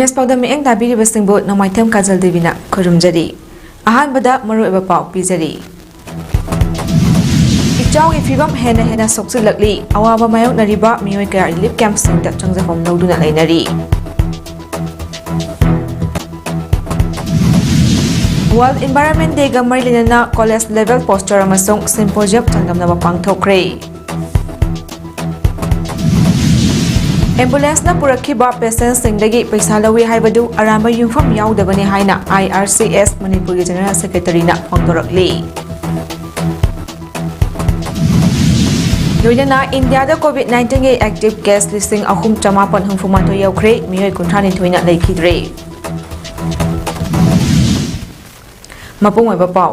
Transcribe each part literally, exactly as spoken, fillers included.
ꯑꯦꯁ ꯄꯥꯎꯗꯝ ꯃꯤꯠꯌꯦꯡ ꯇꯥꯕꯤꯔꯤꯕꯁꯤꯡꯕꯨ ꯅꯣꯡꯃꯥꯏꯊꯦꯝ ꯀꯥꯖꯜ ꯗꯦꯕꯤꯅ ꯈꯨꯔꯨꯝꯖꯔꯤ꯫ ꯑꯍꯥꯟꯕꯗ ꯃꯔꯨꯑꯣꯏꯕ ꯄꯥꯎ ꯄꯤꯖꯔꯤ꯫ ꯏꯆꯥꯎꯒꯤ ꯐꯤꯕꯝ ꯍꯦꯟꯅ ꯍꯦꯟꯅ ꯁꯣꯛꯆꯤꯜꯂꯛꯂꯤ꯫ ꯑꯋꯥꯕ ꯃꯥꯌꯣꯛꯅꯔꯤꯕ ꯃꯤꯑꯣꯏ ꯀꯌꯥ ꯔꯤꯂꯤꯐ ꯀꯦꯝꯞꯁꯤꯡꯗ ꯆꯪꯖꯐꯝ ꯂꯧꯗꯨꯅ ꯂꯩꯅꯔꯤ꯫ World Environment Dayꯒ ꯃꯔꯤ ꯂꯩꯅꯅ ꯀꯣꯂꯦꯖ ꯂꯦꯚꯦꯜ ꯄꯣꯁꯇꯔ ꯑꯃꯁꯨꯡ ꯁꯤꯝꯄꯣꯖꯤꯌꯝ ꯆꯥꯡꯗꯝꯅꯕ ꯄꯥꯡꯊꯣꯛꯈ꯭ꯔꯦ꯫ ꯑꯦꯝꯕꯨꯂꯦꯟꯁꯅ ꯄꯨꯔꯛꯈꯤꯕ ꯄꯦꯁꯦꯟꯁꯤꯡꯗꯒꯤ ꯄꯩꯁꯥ ꯂꯧꯏ ꯍꯥꯏꯕꯗꯨ ꯑꯔꯥꯟꯕ ꯌꯨꯝꯐꯝ ꯌꯥꯎꯗꯕꯅꯤ ꯍꯥꯏꯅ ꯑꯥꯏ ꯑꯥꯔ ꯁꯤ ꯑꯦꯁ ꯃꯅꯤꯄꯨꯔꯒꯤ ꯖꯦꯅꯔꯦꯜ ꯁꯦꯀ꯭ꯔꯦꯇꯔꯤꯅ ꯐꯣꯡꯗꯣꯔꯛꯂꯤ꯫ ꯂꯣꯏꯅꯅ ꯏꯟꯗꯤꯌꯥꯗ ꯀꯣꯚꯤꯗ ꯅꯥꯏꯟꯇꯤꯟꯒꯤ ꯑꯦꯛꯇꯤꯚ ꯀꯦꯁ ꯂꯤꯁꯤꯡ ꯑꯍꯨꯝ ꯆꯃꯥꯄꯟ ꯍꯨꯝꯐꯨ ꯃꯥꯊꯣꯏ ꯌꯧꯈ꯭ꯔꯦ, ꯃꯤꯑꯣꯏ ꯀꯨꯟꯊ꯭ꯔꯥ ꯅꯤꯊꯣꯏꯅ ꯂꯩꯈꯤꯗ꯭ꯔꯦ꯫ ꯃꯄꯨꯡ ꯑꯣꯏꯕ ꯄꯥꯎ꯫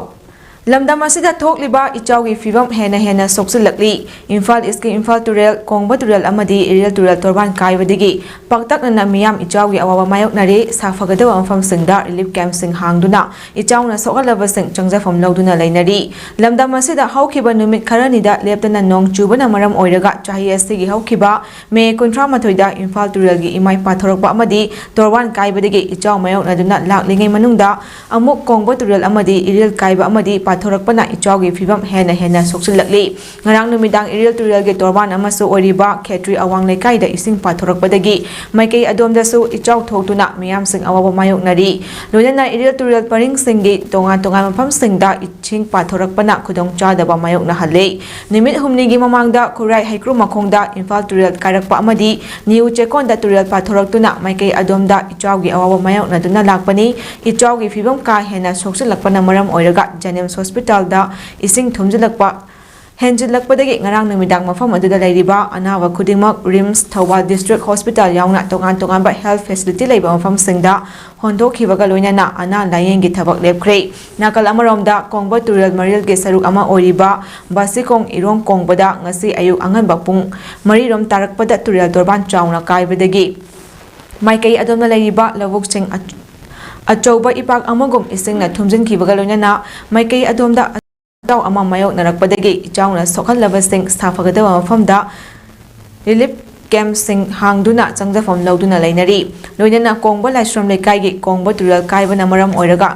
ꯂꯝꯗꯝ ꯑꯁꯤꯗ ꯊꯣꯛꯂꯤꯕ ꯏꯆꯥꯎꯒꯤ ꯐꯤꯕꯝ ꯍꯦꯟꯅ ꯍꯦꯟꯅ ꯁꯣꯛꯆꯤꯜꯂꯛꯂꯤ꯫ ꯏꯝꯐꯥꯜ ꯏꯁꯀꯤ ꯏꯝꯐꯥꯜ ꯇꯨꯔꯦꯜ, ꯀꯣꯡꯕ ꯇꯨꯔꯦꯜ ꯑꯃꯗꯤ ꯏꯔꯤꯜ ꯇꯨꯔꯦꯜ ꯇꯣꯔꯕꯥꯟ ꯀꯥꯏꯕꯗꯒꯤ ꯄꯥꯛꯇꯛꯅꯅ ꯃꯤꯌꯥꯝ ꯏꯆꯥꯎꯒꯤ ꯑꯋꯥꯕ ꯃꯥꯌꯣꯛꯅꯔꯦ꯫ ꯁꯥꯐꯒꯗꯕ ꯃꯐꯝꯁꯤꯡꯗ ꯔꯤꯂꯤꯐ ꯀꯦꯝꯞꯁꯤꯡ ꯍꯥꯡꯗꯨꯅ ꯏꯆꯥꯎꯅ ꯁꯣꯛꯍꯜꯂꯕꯁꯤꯡ ꯆꯪꯖꯐꯝ ꯂꯧꯗꯨꯅ ꯂꯩꯅꯔꯤ꯫ ꯂꯝꯗꯝ ꯑꯁꯤꯗ ꯍꯧꯈꯤꯕ ꯅꯨꯃꯤꯠ ꯈꯔꯅꯤꯗ ꯂꯦꯞꯇꯅ ꯅꯣꯡ ꯆꯨꯕꯅ ꯃꯔꯝ ꯑꯣꯏꯔꯒ ꯆꯍꯤ ꯑꯁꯤꯒꯤ ꯍꯧꯈꯤꯕ ꯃꯦ ꯀꯨꯟꯊ꯭ꯔꯥ ꯃꯥꯊꯣꯏꯗ ꯏꯝꯐꯥꯜ ꯇꯨꯔꯦꯜꯒꯤ ꯏꯃꯥꯏ ꯄꯥꯊꯣꯔꯛꯄ ꯑꯃꯗꯤ ꯇꯣꯔꯕꯥꯟ ꯀꯥꯏꯕꯗꯒꯤ ꯏꯆꯥꯎ ꯃꯥꯌꯣꯛꯅꯗꯨꯅ ꯂꯥꯛꯂꯤꯉꯩ ꯃꯅꯨꯡꯗ ꯑꯃꯨꯛ ꯀꯣꯡꯕ ꯇꯨꯔꯦꯜ ꯑꯃꯗꯤ ꯏꯔꯤꯜ ꯀꯥꯏꯕ ꯑꯃꯗꯤ ꯄꯥꯊꯣꯔꯛꯄꯅ ꯏꯆꯥꯎꯒꯤ ꯐꯤꯕꯝ ꯍꯦꯟꯅ ꯍꯦꯟꯅ ꯁꯣꯛꯆꯤꯜꯂꯛꯂꯤ꯫ ꯉꯔꯥꯡ ꯅꯨꯃꯤꯗꯥꯡ ꯏꯔꯤꯜ ꯇꯨꯔꯦꯜꯒꯤ ꯇꯣꯔꯕꯥꯟ ꯑꯃꯁꯨ ꯑꯣꯏꯔꯤꯕ ꯈꯦꯇ꯭ꯔꯤ ꯑꯋꯥꯡ ꯂꯩꯀꯥꯏꯗ ꯏꯁꯤꯡ ꯄꯥꯊꯣꯔꯛꯄꯗꯒꯤ ꯃꯥꯏꯀꯩ ꯑꯗꯣꯝꯗꯁꯨ ꯏꯆꯥꯎ ꯊꯣꯛꯇꯨꯅ ꯃꯤꯌꯥꯝꯁꯤꯡ ꯑꯋꯥꯕ ꯃꯥꯌꯣꯛꯅꯔꯤ꯫ ꯂꯣꯏꯅꯅ ꯏꯔꯤꯜ ꯇꯨꯔꯦꯜ ꯄꯔꯤꯡꯁꯤꯡꯒꯤ ꯇꯣꯉꯥꯟ ꯇꯣꯉꯥꯟꯕ ꯃꯐꯝꯁꯤꯡꯗ ꯏꯁꯤꯡ ꯄꯥꯊꯣꯔꯛꯄꯅ ꯈꯨꯗꯣꯡꯆꯥꯗꯕ ꯃꯥꯌꯣꯛꯅꯍꯜꯂꯤ꯫ ꯅꯨꯃꯤꯠ ꯍꯨꯝꯅꯤꯒꯤ ꯃꯃꯥꯡꯗ ꯈꯨꯔꯥꯏ ꯍꯩꯀ꯭ꯔꯨ ꯃꯈꯣꯡꯗ ꯏꯝꯐꯥꯜ ꯇꯨꯔꯦꯜ ꯀꯥꯏꯔꯛꯄ ꯑꯃꯗꯤ ꯅ꯭ꯌꯨ ꯆꯦꯛꯀꯣꯟꯗ ꯇꯨꯔꯦꯜ ꯄꯥꯊꯣꯔꯛꯇꯨꯅ ꯃꯥꯏꯀꯩ ꯑꯗꯣꯝꯗ ꯏꯆꯥꯎꯒꯤ ꯑꯋꯥꯕ ꯃꯥꯌꯣꯛꯅꯗꯨꯅ ꯂꯥꯛꯄꯅꯤ꯫ ꯏꯆꯥꯎꯒꯤ ꯐꯤꯕꯝ ꯀꯥ ꯍꯦꯟꯅ ꯁꯣꯛꯆꯤꯜꯂꯛꯄꯅ ꯃꯔꯝ ꯑꯣꯏꯔꯒ ꯖꯦꯅꯤꯝꯁ ꯍꯣꯁꯄꯤꯇꯥꯜꯗ ꯏꯁꯤꯡ ꯊꯨꯝꯖꯤꯜꯂꯛꯄ ꯍꯦꯟꯖꯤꯜꯂꯛꯄꯗꯒꯤ ꯉꯔꯥꯡ ꯅꯨꯃꯤꯗꯥꯡ ꯃꯐꯝ ꯑꯗꯨꯗ ꯂꯩꯔꯤꯕ ꯑꯅꯥꯕ ꯈꯨꯗꯤꯡꯃꯛ ꯔꯤꯝꯁ ꯊꯧꯕꯥꯜ ꯗꯤꯁꯇ꯭ꯔꯤꯛ ꯍꯣꯁꯄꯤꯇꯥꯜ ꯌꯥꯎꯅ ꯇꯣꯉꯥꯟ ꯇꯣꯉꯥꯟꯕ ꯍꯦꯜꯊ ꯐꯦꯁꯤꯂꯤꯇꯤ ꯂꯩꯕ ꯃꯐꯝꯁꯤꯡꯗ ꯍꯣꯟꯗꯣꯛꯈꯤꯕꯒ ꯂꯣꯏꯅꯅ ꯑꯅꯥ ꯂꯥꯌꯦꯡꯒꯤ ꯊꯕꯛ ꯂꯦꯞꯈ꯭ꯔꯦ꯫ ꯅꯥꯀꯜ ꯑꯃꯔꯣꯝꯗ ꯀꯣꯡꯕ ꯇꯨꯔꯦꯜ ꯃꯔꯤꯜꯒꯤ ꯁꯔꯨꯛ ꯑꯃ ꯑꯣꯏꯔꯤꯕ ꯕꯥꯁꯤꯈꯣꯡ ꯏꯔꯣꯡ ꯀꯣꯡꯕꯗ ꯉꯁꯤ ꯑꯌꯨꯛ ꯑꯉꯟꯕ ꯄꯨꯡ ꯃꯔꯤꯔꯣꯝ ꯇꯥꯔꯛꯄꯗ ꯇꯨꯔꯦꯜ ꯇꯣꯔꯕꯥꯟ ꯆꯥꯎꯅ ꯀꯥꯏꯕꯗꯒꯤ ꯃꯥꯏꯀꯩ ꯑꯗꯣꯝꯗ ꯂꯩꯔꯤꯕ ꯂꯧꯕꯨꯛꯁꯤꯡ ꯑꯆ-, ꯑꯆꯧꯕ ꯏꯄꯥꯛ ꯑꯃꯒꯨꯝ ꯏꯁꯤꯡꯅ ꯊꯨꯝꯖꯤꯟꯈꯤꯕꯒ ꯂꯣꯏꯅꯅ ꯃꯥꯏꯀꯩ ꯑꯗꯣꯝꯗ ꯑꯆꯥꯎ ꯑꯃ ꯃꯥꯌꯣꯛꯅꯔꯛꯄꯗꯒꯤ ꯏꯆꯥꯎꯅ ꯁꯣꯛꯍꯜꯂꯕꯁꯤꯡ ꯁꯥꯐꯒꯗꯕ ꯃꯐꯝꯗ ꯔꯤꯂꯤꯐ ꯀꯦꯝꯞꯁꯤꯡ ꯍꯥꯡꯗꯨꯅ ꯆꯪꯖꯐꯝ ꯂꯧꯗꯨꯅ ꯂꯩꯅꯔꯤ꯫ ꯂꯣꯏꯅꯅ ꯀꯣꯡꯕ ꯂꯥꯏꯁ꯭ꯔꯝ ꯂꯩꯀꯥꯏꯒꯤ ꯀꯣꯡꯕ ꯇꯨꯔꯦꯜ ꯀꯥꯏꯕꯅ ꯃꯔꯝ ꯑꯣꯏꯔꯒ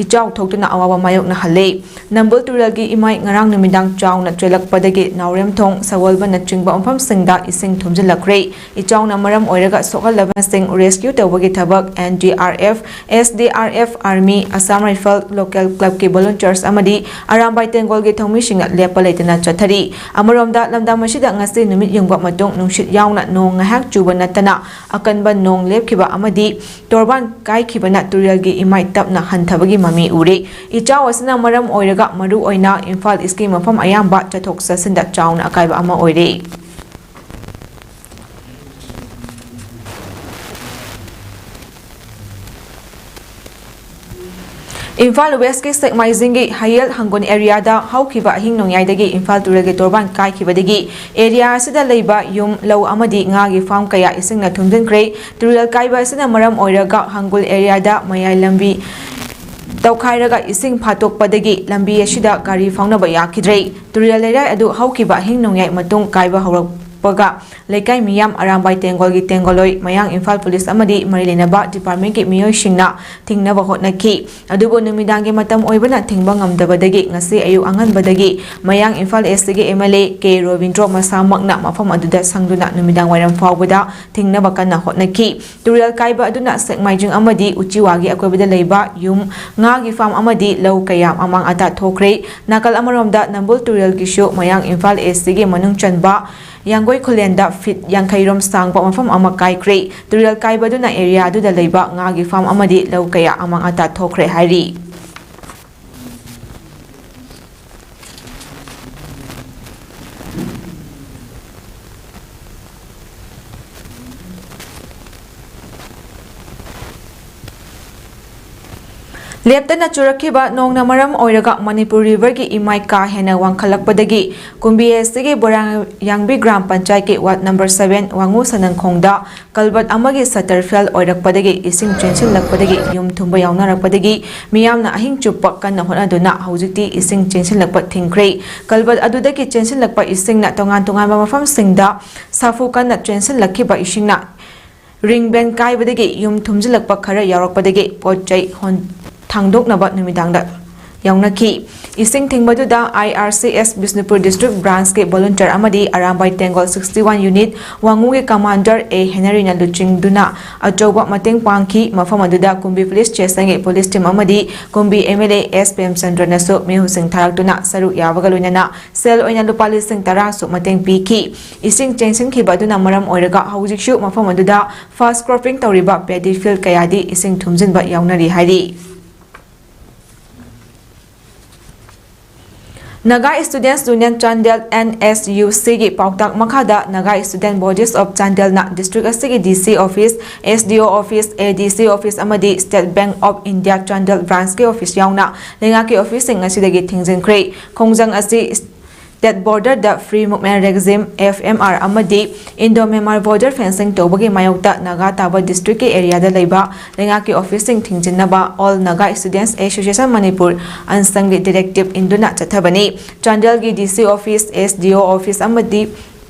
ꯏꯆꯥꯎ ꯊꯣꯛꯇꯨꯅ ꯑꯋꯥꯕ ꯃꯥꯌꯣꯛꯅꯍꯜꯂꯦ꯫ ꯅꯝꯕꯨꯜ ꯇꯨꯔꯦꯜꯒꯤ ꯏꯃꯥꯏ ꯉꯔꯥꯡ ꯅꯨꯃꯤꯗꯥꯡ ꯆꯥꯎꯅ ꯆꯦꯜꯂꯛꯄꯗꯒꯤ ꯅꯥꯎꯔꯦꯝꯊꯣꯡ, ꯁꯒꯣꯜꯕꯟꯅꯆꯤꯡꯕ ꯃꯐꯝꯁꯤꯡꯗ ꯏꯁꯤꯡ ꯊꯨꯝꯖꯤꯜꯂꯛꯈ꯭ꯔꯦ꯫ ꯏꯆꯥꯎꯅ ꯃꯔꯝ ꯑꯣꯏꯔꯒ ꯁꯣꯛꯍꯜꯂꯕꯁꯤꯡ ꯔꯦꯁꯀ꯭ꯌꯨ ꯇꯧꯕꯒꯤ ꯊꯕꯛ NDRF, SDRF, Army, Assam Rifle, local clubꯀꯤ volunteers ꯑꯃꯗꯤ ꯑꯔꯥꯝꯕꯥꯏ ꯇꯦꯡꯒꯣꯜꯒꯤ ꯊꯧꯃꯤꯁꯤꯡꯅ ꯂꯦꯞꯄ ꯂꯩꯇꯅ ꯆꯠꯊꯔꯤ꯫ ꯑꯃꯔꯣꯝꯗ, ꯂꯝꯗꯝ ꯑꯁꯤꯗ ꯉꯁꯤ ꯅꯨꯃꯤꯠ ꯌꯨꯡꯕ ꯃꯇꯨꯡ ꯅꯨꯡꯁꯤꯠ ꯌꯥꯎꯅ ꯅꯣꯡ ꯉꯥꯏꯍꯥꯛ ꯆꯨꯕ ꯅꯠꯇꯅ ꯑꯀꯟꯕ ꯅꯣꯡ ꯂꯦꯞꯈꯤꯕ ꯑꯃꯗꯤ ꯇꯣꯔꯕꯥꯟ ꯀꯥꯏꯈꯤꯕꯅ ꯇꯨꯔꯦꯜꯒꯤ ꯏꯃꯥꯏ ꯇꯞꯅ ꯍꯟꯊꯕꯒꯤ ꯃꯃꯤ ꯎꯔꯦ꯫ ꯏꯆꯥꯎ ꯑꯁꯤꯅ ꯃꯔꯝ ꯑꯣꯏꯔꯒ ꯃꯔꯨꯑꯣꯏꯅ ꯏꯝꯐꯥꯜ ꯏꯁꯀꯤ ꯃꯐꯝ ꯑꯌꯥꯝꯕ ꯆꯠꯊꯣꯛ ꯆꯠꯁꯤꯟꯗ ꯆꯥꯎꯅ ꯑꯀꯥꯏꯕ ꯑꯃ ꯑꯣꯏꯔꯦ꯫ ꯏꯝꯐꯥꯜ ꯋꯦꯁꯀꯤ ꯁꯦꯛꯃꯥꯏꯖꯤꯡꯒꯤ ꯍꯌꯦꯜ ꯍꯪꯒꯨꯟ ꯑꯦꯔꯤꯌꯥꯗ ꯍꯧꯈꯤꯕ ꯑꯍꯤꯡ ꯅꯣꯡꯌꯥꯏꯗꯒꯤ ꯏꯝꯐꯥꯜ ꯇꯨꯔꯦꯜꯒꯤ ꯇꯣꯔꯕꯥꯟ ꯀꯥꯏꯈꯤꯕꯗꯒꯤ ꯑꯦꯔꯤꯌꯥ ꯑꯁꯤꯗ ꯂꯩꯕ ꯌꯨꯝ, ꯂꯧ ꯑꯃꯗꯤ ꯉꯥꯒꯤ ꯐꯥꯔꯝ ꯀꯌꯥ ꯏꯁꯤꯡꯅ ꯊꯨꯝꯖꯤꯟꯈ꯭ꯔꯦ꯫ ꯇꯨꯔꯦꯜ ꯀꯥꯏꯕ ꯑꯁꯤꯅ ꯃꯔꯝ ꯑꯣꯏꯔꯒ ꯍꯪꯒꯨꯜ ꯑꯦꯔꯤꯌꯥꯗ ꯃꯌꯥꯏ ꯂꯝꯕꯤ ꯇꯧꯈꯥꯏꯔꯒ ꯏꯁꯤꯡ ꯐꯥꯠꯇꯣꯛꯄꯗꯒꯤ ꯂꯝꯕꯤ ꯑꯁꯤꯗ ꯒꯥꯔꯤ ꯐꯥꯎꯅꯕ ꯌꯥꯈꯤꯗ꯭ꯔꯦ꯫ ꯇꯨꯔꯦꯜ ꯂꯩꯔꯥꯏ ꯑꯗꯨ ꯍꯧꯈꯤꯕ ꯑꯍꯤꯡ ꯅꯣꯡꯌꯥꯏ ꯃꯇꯨꯡ ꯀꯥꯏꯕ ꯍꯧꯔꯛꯄꯒ ꯂꯩꯀꯥꯏ ꯃꯤꯌꯥꯝ, ꯑꯔꯥꯝꯕꯥꯏ ꯇꯦꯡꯒꯣꯜꯒꯤ ꯇꯦꯡꯒꯣꯜꯂꯣꯏ, ꯃꯌꯥꯡ ꯏꯝꯐꯥꯜ ꯄꯨꯂꯤꯁ ꯑꯃꯗꯤ ꯃꯔꯤ ꯂꯩꯅꯕ ꯗꯤꯄꯥꯔꯠꯃꯦꯟꯒꯤ ꯃꯤꯑꯣꯏꯁꯤꯡꯅ ꯊꯤꯡꯅꯕ ꯍꯣꯠꯅꯈꯤ꯫ ꯑꯗꯨꯕꯨ ꯅꯨꯃꯤꯗꯥꯡꯒꯤ ꯃꯇꯝ ꯑꯣꯏꯕꯅ ꯊꯤꯡꯕ ꯉꯝꯗꯕꯗꯒꯤ ꯉꯁꯤ ꯑꯌꯨꯛ ꯑꯉꯟꯕꯗꯒꯤ ꯃꯌꯥꯡ ꯏꯝꯐꯥꯜ ꯏꯁꯀꯤ MLA ꯀꯦ ꯔꯣꯕꯤꯟꯗ꯭ꯔꯣ ꯃꯁꯥꯃꯛꯅ ꯃꯐꯝ ꯑꯗꯨꯗ ꯁꯪꯗꯨꯅ ꯅꯨꯃꯤꯗꯥꯡ ꯋꯥꯏꯔꯝ ꯐꯥꯎꯕꯗ ꯊꯤꯡꯅꯕ ꯀꯟꯅ ꯍꯣꯠꯅꯈꯤ꯫ ꯇꯨꯔꯦꯜ ꯀꯥꯏꯕ ꯑꯗꯨꯅ ꯁꯦꯛꯃꯥꯏꯖꯤꯡ ꯑꯃꯗꯤ ꯎꯆꯤꯋꯥꯒꯤ ꯑꯀꯣꯏꯕꯗ ꯂꯩꯕ ꯌꯨꯝ, ꯉꯥꯒꯤ ꯐꯥꯔꯝ ꯑꯃꯗꯤ ꯂꯧ ꯀꯌꯥ ꯑꯃꯥꯡ ꯑꯇꯥ ꯊꯣꯛꯈ꯭ꯔꯦ꯫ ꯅꯥꯀꯜ ꯑꯃꯔꯣꯝꯗ ꯅꯝꯕꯨꯜ ꯇꯨꯔꯦꯜꯒꯤꯁꯨ ꯃꯌꯥꯡ ꯏꯝꯐꯥꯜ ꯏꯁꯀꯤ ꯃꯅꯨꯡ ꯆꯟꯕ ꯌꯥꯡꯒꯣꯏ ꯈꯨꯂꯦꯟꯗ ꯐꯤꯠ ꯌꯥꯡꯈꯩ ꯔꯣꯝ ꯁꯥꯡꯕ ꯃꯐꯝ ꯑꯃ ꯀꯥꯏꯈ꯭ꯔꯦ꯫ ꯇꯨꯔꯦꯜ ꯀꯥꯏꯕꯗꯨꯅ ꯑꯦꯔꯤꯌꯥ ꯑꯗꯨꯗ ꯂꯩꯕ ꯉꯥꯒꯤ ꯐꯥꯔꯝ ꯑꯃꯗꯤ ꯂꯧ ꯀꯌꯥ ꯑꯃꯥꯡ ꯑꯇꯥ ꯊꯣꯛꯈ꯭ꯔꯦ ꯍꯥꯏꯔꯤ꯫ ꯂꯦꯞꯇꯅ ꯆꯨꯔꯛꯈꯤꯕ ꯅꯣꯡꯅ ꯃꯔꯝ ꯑꯣꯏꯔꯒ ꯃꯅꯤꯄꯨꯔ ꯔꯤꯚꯔꯒꯤ ꯏꯃꯥꯏ ꯀꯥ ꯍꯦꯟꯅ ꯋꯥꯡꯈꯠꯂꯛꯄꯗꯒꯤ ꯀꯨꯝꯕꯤ ꯑꯦꯁ ꯇꯤꯒꯤ ꯕꯣꯔꯥꯌꯥꯡꯕꯤ ꯒ꯭ꯔꯥꯝ ꯄꯟꯆꯥꯌꯠꯀꯤ ꯋꯥꯔꯗ ꯅꯝꯕꯔ seven ꯋꯥꯉꯨ ꯁꯅꯪꯈꯣꯡꯗ ꯀꯜꯕꯔꯠ ꯑꯃꯒꯤ ꯁꯇꯔ ꯐꯦꯜ ꯑꯣꯏꯔꯛꯄꯗꯒꯤ ꯏꯁꯤꯡ ꯆꯦꯟꯁꯤꯜꯂꯛꯄꯗꯒꯤ ꯌꯨꯝ ꯊꯨꯝꯕ ꯌꯥꯎꯅꯔꯛꯄꯗꯒꯤ ꯃꯤꯌꯥꯝꯅ ꯑꯍꯤꯡ ꯆꯨꯞꯄ ꯀꯟꯅ ꯍꯣꯠꯅꯗꯨꯅ ꯍꯧꯖꯤꯛꯇꯤ ꯏꯁꯤꯡ ꯆꯦꯟꯁꯤꯜꯂꯛꯄ ꯊꯤꯡꯈ꯭ꯔꯦ꯫ ꯀꯜꯕꯔꯠ ꯑꯗꯨꯗꯒꯤ ꯆꯦꯟꯁꯤꯜꯂꯛꯄ ꯏꯁꯤꯡꯅ ꯇꯣꯉꯥꯟ ꯇꯣꯉꯥꯟꯕ ꯃꯐꯝꯁꯤꯡꯗ ꯁꯥꯐꯨ ꯀꯟꯅ ꯆꯦꯟꯁꯤꯜꯂꯛꯈꯤꯕ ꯏꯁꯤꯡꯅ ꯔꯤꯡ ꯕꯦꯟ ꯀꯥꯏꯕꯗꯒꯤ ꯌꯨꯝ ꯊꯨꯝꯖꯤꯜꯂꯛꯄ ꯈꯔ ꯌꯥꯎꯔꯛꯄꯗꯒꯤ ꯄꯣꯠ ꯆꯩ ꯍꯣꯟ-, ꯊꯥꯡꯗꯣꯛꯅꯕ ꯅꯨꯃꯤꯗꯥꯡꯗ ꯌꯥꯎꯅꯈꯤ꯫ ꯏꯁꯤꯡ ꯊꯤꯡꯕꯗꯨꯗ I R C S Bishnupur district ꯕ꯭ꯔꯥꯟꯁꯀꯤ ꯚꯣꯂꯨꯟꯇꯤꯌꯔ ꯑꯃꯗꯤ Arambai Tenggol sixty one unit ꯋꯥꯉꯨꯒꯤ ꯀꯃꯥꯟꯗꯔ ꯑꯦ ꯍꯦꯅꯔꯤꯅ ꯂꯨꯆꯤꯡꯗꯨꯅ ꯑꯆꯧꯕ ꯃꯇꯦꯡ ꯄꯥꯡꯈꯤ꯫ ꯃꯐꯝ ꯑꯗꯨꯗ ꯀꯨꯝꯕꯤ ꯄꯨꯂꯤꯁ ꯁ꯭ꯇꯦꯁꯟꯒꯤ ꯄꯨꯂꯤꯁ ꯇꯤꯝ ꯑꯃꯗꯤ Kumbi M L A S ꯄ꯭ꯔꯦꯝꯆꯟꯗ꯭ꯔꯅꯁꯨ ꯃꯤꯍꯨꯠꯁꯤꯡ ꯊꯥꯔꯛꯇꯨꯅ ꯁꯔꯨꯛ ꯌꯥꯕꯒ ꯂꯣꯏꯅꯅ ꯁꯦꯜ ꯑꯣꯏꯅ ꯂꯨꯄꯥ ꯂꯤꯁꯤꯡ ꯇꯔꯥꯁꯨ ꯃꯇꯦꯡ ꯄꯤꯈꯤ꯫ ꯏꯁꯤꯡ ꯆꯦꯟꯁꯤꯟꯈꯤꯕ ꯑꯗꯨꯅ ꯃꯔꯝ ꯑꯣꯏꯔꯒ ꯍꯧꯖꯤꯛꯁꯨ ꯃꯐꯝ ꯑꯗꯨꯗ fast cropping ꯇꯧꯔꯤꯕ ꯄꯦꯗꯤ ꯐꯤꯜꯗ ꯀꯌꯥꯗꯤ ꯏꯁꯤꯡ ꯊꯨꯝꯖꯤꯟꯕ ꯌꯥꯎꯅꯔꯤ ꯍꯥꯏꯔꯤ꯫ Naga Students Union Chandel, N S U C ꯒꯤ ꯄꯥꯎꯇꯥꯛ ꯃꯈꯥꯗ Naga Student Bodies of Chandelꯅ ꯗꯤꯁꯇ꯭ꯔꯤꯛ ꯑꯁꯤꯒꯤ D C office, S D ꯑꯣ ꯑꯣꯐꯤꯁ, ꯑꯦ ꯗꯤ ꯁꯤ ꯑꯣꯐꯤꯁ ꯑꯃꯗꯤ state bank of India Chandel ꯕ꯭ꯔꯥꯟꯁꯀꯤ ꯑꯣꯐꯤꯁ ꯌꯥꯎꯅ ꯂꯩꯉꯥꯛꯀꯤ ꯑꯣꯐꯤꯁꯁꯤꯡ ꯉꯁꯤꯗꯒꯤ ꯊꯤꯡꯖꯤꯟꯈ꯭ꯔꯦ꯫ ꯈꯣꯡꯖꯪ ꯑꯁꯤ State Border the Free Movement Regime, F M R, ꯑꯃꯗꯤ Indo Myanmar Border Fencing ꯇꯧꯕꯒꯤ ꯃꯥꯌꯣꯛꯇ ꯅꯥꯒꯥ ꯇꯥꯕ ꯗꯤꯁꯇ꯭ꯔꯤꯛꯀꯤ ꯑꯦꯔꯤꯌꯥꯗ ꯂꯩꯕ ꯂꯩꯉꯥꯛꯀꯤ ꯑꯣꯐꯤꯁꯁꯤꯡ ꯊꯤꯡꯖꯤꯟꯅꯕ All Naga Students Association Manipur, ꯑꯟꯁꯪꯒꯤ ꯗꯤꯔꯦꯛꯇꯤꯞ ꯏꯟꯗꯨꯅ ꯆꯠꯊꯕꯅꯤ꯫ ꯆꯥꯟꯗꯦꯜꯒꯤ ꯗꯤ ꯁꯤ ꯑꯣꯐꯤꯁ, ꯑꯦꯁ ꯗꯤ ꯑꯣ ꯑꯣꯐꯤꯁ ꯑꯃꯗꯤ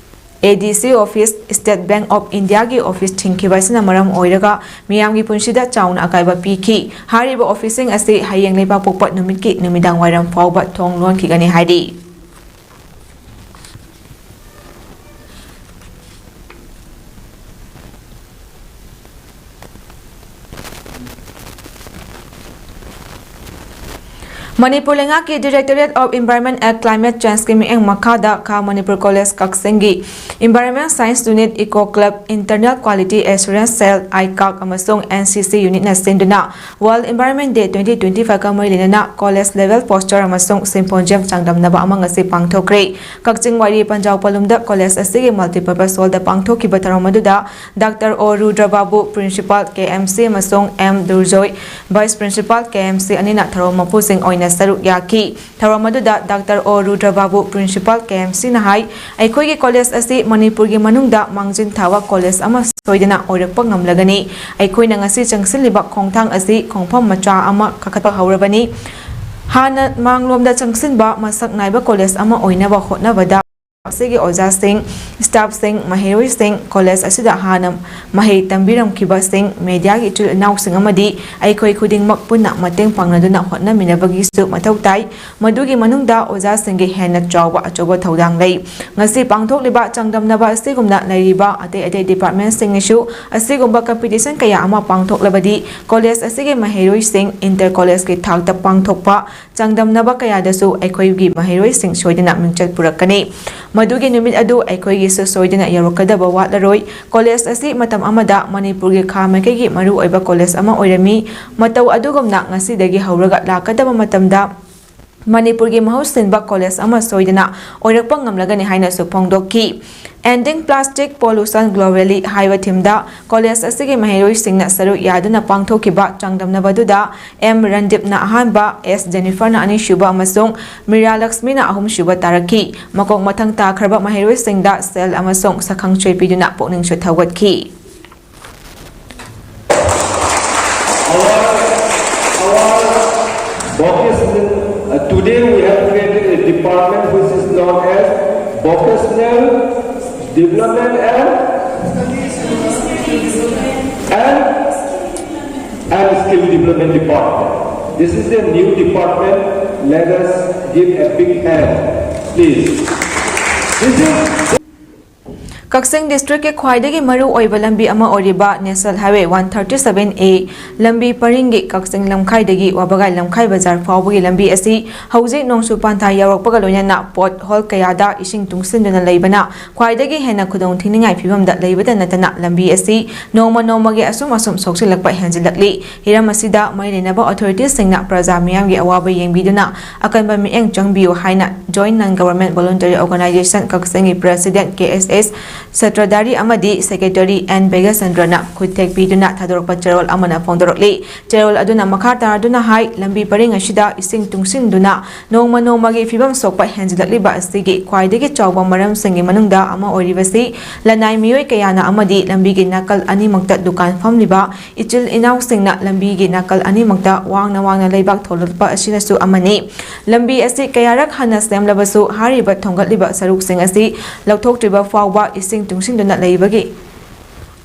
ꯑꯦ ꯗꯤ C office, state bank of ꯏꯟꯗꯤꯌꯥꯒꯤ ꯑꯣꯐꯤꯁ ꯊꯤꯡꯈꯤꯕ ꯑꯁꯤꯅ ꯃꯔꯝ ꯑꯣꯏꯔꯒ ꯃꯤꯌꯥꯝꯒꯤ ꯄꯨꯟꯁꯤꯗ ꯆꯥꯎꯅ ꯑꯀꯥꯏꯕ ꯄꯤꯈꯤ꯫ ꯍꯥꯏꯔꯤꯕ ꯑꯣꯐꯤꯁꯁꯤꯡ ꯑꯁꯤ ꯍꯌꯦꯡ ꯂꯩꯕꯥꯛꯄꯣꯛꯄ ꯅꯨꯃꯤꯠꯀꯤ ꯅꯨꯃꯤꯗꯥꯡ ꯋꯥꯏꯔꯝ ꯐꯥꯎꯕ ꯊꯣꯡ ꯂꯣꯟꯈꯤꯒꯅꯤ ꯍꯥꯏꯔꯤ꯫ ꯃꯅꯤꯄꯨꯔ ꯂꯩꯉꯥꯛꯀꯤ Directorate of Environment and Climate Changeꯀꯤ ꯃꯤꯠꯌꯦꯡ ꯃꯈꯥꯗ ꯈꯥ ꯃꯅꯤꯄꯨꯔ ꯀꯣꯂꯦꯖ ꯀꯛꯆꯤꯡꯒꯤ Environment Science Unit, Eco Club, Internal Quality Assurance Cell, ꯑꯥꯏꯀꯥꯛ ꯑꯃꯁꯨꯡ NCC Unitꯅ ꯁꯤꯟꯗꯨꯅ World Environment Day twenty twenty-fiveꯀ ꯃꯔꯤ ꯂꯩꯅꯅ college level poster ꯑꯃꯁꯨꯡ symposium ꯆꯥꯡꯗꯝꯅꯕ ꯑꯃ ꯉꯁꯤ ꯄꯥꯡꯊꯣꯛꯈ꯭ꯔꯦ꯫ ꯀꯛꯆꯤꯡ ꯋꯥꯏꯔꯤ ꯄꯟꯖꯥꯎ ꯄꯂꯨꯝꯗ ꯀꯣꯂꯦꯖ ꯑꯁꯤꯒꯤ multipurpose hallꯗ ꯄꯥꯡꯊꯣꯛꯈꯤꯕ ꯊꯧꯔꯝ ꯑꯗꯨꯗ Doctor O ꯔꯨꯗ꯭ꯔꯕꯥꯕꯨ, Principal, KMC, ꯑꯃꯁꯨꯡ M ꯗꯨꯔꯖꯣꯏ, Vice Principal, KMC ꯑꯅꯤꯅ ꯊꯧꯔꯝ ꯃꯄꯨꯁꯤꯡ ꯑꯣꯏꯅ ꯁꯔꯨꯛ ꯌꯥꯈꯤ꯫ ꯊꯧꯔꯝ ꯑꯗꯨꯗ Doctor O ꯔꯨꯗ꯭ꯔꯕꯥꯕꯨ, Principal, KMCꯅ ꯍꯥꯏ, ꯑꯩꯈꯣꯏꯒꯤ ꯀꯣꯂꯦꯖ ꯑꯁꯤ ꯃꯅꯤꯄꯨꯔꯒꯤ ꯃꯅꯨꯡꯗ ꯃꯥꯡꯖꯤꯟ ꯊꯥꯕ ꯀꯣꯂꯦꯖ ꯑꯃ ꯁꯣꯏꯗꯅ ꯑꯣꯏꯔꯛꯄ ꯉꯝꯂꯒꯅꯤ꯫ ꯑꯩꯈꯣꯏꯅ ꯉꯁꯤ ꯆꯪꯁꯤꯜꯂꯤꯕ ꯈꯣꯡꯊꯥꯡ ꯑꯁꯤ ꯈꯣꯡꯐꯝ ꯃꯆꯥ ꯑꯃ ꯀꯥꯈꯠꯄ ꯍꯧꯔꯕꯅꯤ꯫ ꯍꯥꯟꯅ ꯃꯥꯡꯂꯣꯝꯗ ꯆꯪꯁꯤꯟꯕ ꯃꯁꯛ ꯅꯥꯏꯕ ꯀꯣꯂꯦꯖ ꯑꯃ ꯑꯣꯏꯅꯕ ꯍꯣꯠꯅꯕꯗ ꯑꯁꯤꯒꯤ ꯑꯣꯖꯥꯁꯤꯡ, staffꯁꯤꯡ, ꯃꯍꯩꯔꯣꯏꯁꯤꯡ, ꯀꯣꯂꯦꯖ ꯑꯁꯤꯗ ꯍꯥꯟꯅ ꯃꯍꯩ ꯇꯝꯕꯤꯔꯝꯈꯤꯕꯁꯤꯡ, mediaꯒꯤ ꯏꯆꯤꯜ ꯏꯅꯥꯎꯁꯤꯡ ꯑꯃꯗꯤ ꯑꯩꯈꯣꯏ ꯈꯨꯗꯤꯡꯃꯛ ꯄꯨꯟꯅ ꯃꯇꯦꯡ ꯄꯥꯡꯅꯗꯨꯅ ꯍꯣꯠꯅꯃꯤꯟꯅꯕꯒꯤꯁꯨ ꯃꯊꯧ ꯇꯥꯏ꯫ ꯃꯗꯨꯒꯤ ꯃꯅꯨꯡꯗ ꯑꯣꯖꯥꯁꯤꯡꯒꯤ ꯍꯦꯟꯅ ꯆꯥꯎꯕ ꯑꯆꯧꯕ ꯊꯧꯗꯥꯡ ꯂꯩ꯫ ꯉꯁꯤ ꯄꯥꯡꯊꯣꯛꯂꯤꯕ ꯆꯥꯡꯗꯝꯅꯕ ꯑꯁꯤꯒꯨꯝꯅ ꯂꯩꯔꯤꯕ ꯑꯇꯩ ꯑꯇꯩ departmentꯁꯤꯡꯅꯁꯨ ꯑꯁꯤꯒꯨꯝꯕ competition ꯀꯌꯥ ꯑꯃ ꯄꯥꯡꯊꯣꯛꯂꯕꯗꯤ ꯀꯣꯂꯦꯖ ꯑꯁꯤꯒꯤ ꯃꯍꯩꯔꯣꯏꯁꯤꯡ inter collegeꯀꯤ ꯊꯥꯛꯇ ꯄꯥꯡꯊꯣꯛꯄ ꯆꯥꯡꯗꯝꯅꯕ ꯀꯌꯥꯗꯁꯨ ꯑꯩꯈꯣꯏꯒꯤ ꯃꯍꯩꯔꯣꯏꯁꯤꯡ ꯁꯣꯏꯗꯅ ꯃꯤꯡꯆꯠ ꯄꯨꯔꯛꯀꯅꯤ꯫ ꯃꯗꯨꯒꯤ ꯅꯨꯃꯤꯠ ꯑꯗꯨ ꯑꯩꯈꯣꯏꯒꯤꯁꯨ ꯁꯣꯏꯗꯅ ꯌꯧꯔꯛꯀꯗꯕ ꯋꯥꯠꯂꯔꯣꯏ꯫ ꯀꯣꯂꯦꯖ ꯑꯁꯤ ꯃꯇꯝ ꯑꯃꯗ ꯃꯅꯤꯄꯨꯔꯒꯤ ꯈꯥ ꯃꯥꯏꯀꯩꯒꯤ ꯃꯔꯨꯑꯣꯏꯕ ꯀꯣꯂꯦꯖ ꯑꯃ ꯑꯣꯏꯔꯝꯃꯤ꯫ ꯃꯇꯧ ꯑꯗꯨꯒꯨꯝꯅ ꯉꯁꯤꯗꯒꯤ ꯍꯧꯔꯒ ꯂꯥꯛꯀꯗꯕ ꯃꯇꯝꯗ ꯃꯅꯤꯄꯨꯔꯒꯤ ꯃꯍꯨꯠ ꯁꯤꯟꯕ ꯀꯣꯂꯦꯖ ꯑꯃ ꯁꯣꯏꯗꯅ ꯑꯣꯏꯔꯛꯄ ꯉꯝꯂꯒꯅꯤ ꯍꯥꯏꯅꯁꯨ ꯐꯣꯡꯗꯣꯛꯈꯤ꯫ Ending Plastic Pollution Globally ꯍꯥꯏꯕ themeꯗ ꯀꯣꯂꯦꯖ ꯑꯁꯤꯒꯤ ꯃꯍꯩꯔꯣꯏꯁꯤꯡꯅ ꯁꯔꯨꯛ ꯌꯥꯗꯨꯅ ꯄꯥꯡꯊꯣꯛꯈꯤꯕ ꯆꯥꯡꯗꯝꯅꯕꯗꯨꯗ M ꯔꯟꯗꯤꯞꯅ ꯑꯍꯥꯟꯕ, S ꯖꯦꯅꯤꯐꯔꯅ ꯑꯅꯤꯁꯨꯕ ꯑꯃꯁꯨꯡ ꯃꯤꯔꯥ ꯂꯛꯁꯃꯤꯅ ꯑꯍꯨꯝꯁꯨꯕ ꯇꯥꯔꯛꯈꯤ꯫ ꯃꯀꯣꯛ ꯃꯊꯪ ꯇꯥꯈ꯭ꯔꯕ ꯃꯍꯩꯔꯣꯏꯁꯤꯡꯗ ꯁꯦꯜ ꯑꯃꯁꯨꯡ ꯁꯛꯈꯪꯆꯣꯏ ꯄꯤꯗꯨꯅ ꯄꯨꯛꯅꯤꯡꯁꯨ ꯊꯧꯒꯠꯈꯤ꯫ Our, our vocational, uh, today we have created a department which is known as Vocational Development and, and, and Skill Development Department. This is a new department. Let us give a big hand, please. This is ꯀꯛꯆꯤꯡ ꯗꯤꯁꯇ꯭ꯔꯤꯛꯀꯤ ꯈ꯭ꯋꯥꯏꯗꯒꯤ ꯃꯔꯨ ꯑꯣꯏꯕ ꯂꯝꯕꯤ ꯑꯃ ꯑꯣꯏꯔꯤꯕ National Highway one thirty seven A ꯂꯝꯕꯤ ꯄꯔꯤꯡꯒꯤ ꯀꯛꯆꯤꯡ ꯂꯝꯈꯥꯏꯗꯒꯤ ꯋꯥꯕꯒꯥꯏ ꯂꯝꯈꯥꯏ ꯕꯖꯥꯔ ꯐꯥꯎꯕꯒꯤ ꯂꯝꯕꯤ ꯑꯁꯤ ꯍꯧꯖꯤꯛ ꯅꯣꯡꯖꯨ ꯄꯥꯟꯊꯥ ꯌꯧꯔꯛꯄꯒ ꯂꯣꯏꯅꯅ ꯄꯣꯠ ꯍꯣꯜ ꯀꯌꯥꯗ ꯏꯁꯤꯡ ꯇꯨꯡꯁꯤꯟꯗꯨꯅ ꯂꯩꯕꯅ ꯈ꯭ꯋꯥꯏꯗꯒꯤ ꯍꯦꯟꯅ ꯈꯨꯗꯣꯡ ꯊꯤꯅꯤꯡꯉꯥꯏ ꯐꯤꯕꯝꯗ ꯂꯩꯕꯇ ꯅꯠꯇꯅ ꯂꯝꯕꯤ ꯑꯁꯤ ꯅꯣꯡꯃ ꯅꯣꯡꯃꯒꯤ ꯑꯁꯨꯝ ꯑꯁꯨꯝ ꯁꯣꯛꯆꯤꯜꯂꯛꯄ ꯍꯦꯟꯖꯤꯜꯂꯛꯂꯤ꯫ ꯍꯤꯔꯝ ꯑꯁꯤꯗ ꯃꯔꯤ ꯂꯩꯅꯕ ꯑꯣꯊꯣꯔꯤꯇꯤꯁꯤꯡꯅ ꯄ꯭ꯔꯖꯥ ꯃꯤꯌꯥꯝꯒꯤ ꯑꯋꯥꯕ ꯌꯦꯡꯕꯤꯗꯨꯅ ꯑꯀꯟꯕ ꯃꯤꯠꯌꯦꯡ ꯆꯪꯕꯤꯌꯨ ꯍꯥꯏꯅ Joint Non Government Voluntary Organization ꯀꯛꯆꯤꯡꯒꯤ ꯄ꯭ꯔꯦꯁꯤꯗꯦꯟꯠ K S S ꯁꯇ꯭ꯔꯗꯥꯔꯤ ꯑꯃꯗꯤ ꯁꯦꯀ꯭ꯔꯦꯇꯔꯤ ꯑꯦꯟ ꯕꯦꯒꯆꯟꯗ꯭ꯔꯅ ꯈꯨꯠ ꯊꯦꯛꯄꯤꯗꯨꯅ ꯊꯥꯗꯣꯔꯛꯄ ꯆꯦꯔꯣꯜ ꯑꯃꯅ ꯐꯣꯡꯗꯣꯔꯛꯂꯤ꯫ ꯆꯦꯔꯣꯜ ꯑꯗꯨꯅ ꯃꯈꯥ ꯇꯥꯗꯨꯅ ꯍꯥꯏ, ꯂꯝꯕꯤ ꯄꯔꯤꯡ ꯑꯁꯤꯗ ꯏꯁꯤꯡ ꯇꯨꯡꯁꯤꯟꯗꯨꯅ ꯅꯣꯡꯃ ꯅꯣꯡꯃꯒꯤ ꯐꯤꯕꯝ ꯁꯣꯛꯄ ꯍꯦꯟꯖꯤꯜꯂꯛꯂꯤꯕ ꯑꯁꯤꯒꯤ ꯈ꯭ꯋꯥꯏꯗꯒꯤ ꯆꯥꯎꯕ ꯃꯔꯝꯁꯤꯡꯒꯤ ꯃꯅꯨꯡꯗ ꯑꯃ ꯑꯣꯏꯔꯤꯕꯁꯤ ꯂꯅꯥꯏ ꯃꯤꯑꯣꯏ ꯀꯌꯥꯅ ꯑꯃꯗꯤ ꯂꯝꯕꯤꯒꯤ ꯅꯥꯀꯜ ꯑꯅꯤꯃꯛꯇ ꯗꯨꯀꯥꯟ ꯐꯝꯂꯤꯕ ꯏꯆꯤꯜ ꯏꯅꯥꯎꯁꯤꯡꯅ ꯂꯝꯕꯤꯒꯤ ꯅꯥꯀꯜ ꯑꯅꯤꯃꯛꯇ ꯋꯥꯡꯅ ꯋꯥꯡꯅ ꯂꯩꯕꯥꯛ ꯊꯣꯜꯂꯛꯄ ꯑꯁꯤꯅꯁꯨ ꯑꯃꯅꯤ꯫ ꯂꯝꯕꯤ ꯑꯁꯤ ꯀꯌꯥꯔꯛ ꯍꯟꯅ ꯁꯦꯝꯂꯕꯁꯨ ꯍꯥꯏꯔꯤꯕ ꯊꯣꯡꯒꯠꯂꯤꯕ ꯁꯔꯨꯛꯁꯤꯡ ꯑꯁꯤ ꯂꯧꯊꯣꯛꯇ꯭ꯔꯤꯕ ꯐꯥꯎꯕ ꯏꯁꯤꯡ ꯇꯨꯡꯁꯤꯟꯗꯨꯅ ꯂꯩꯕꯒꯤ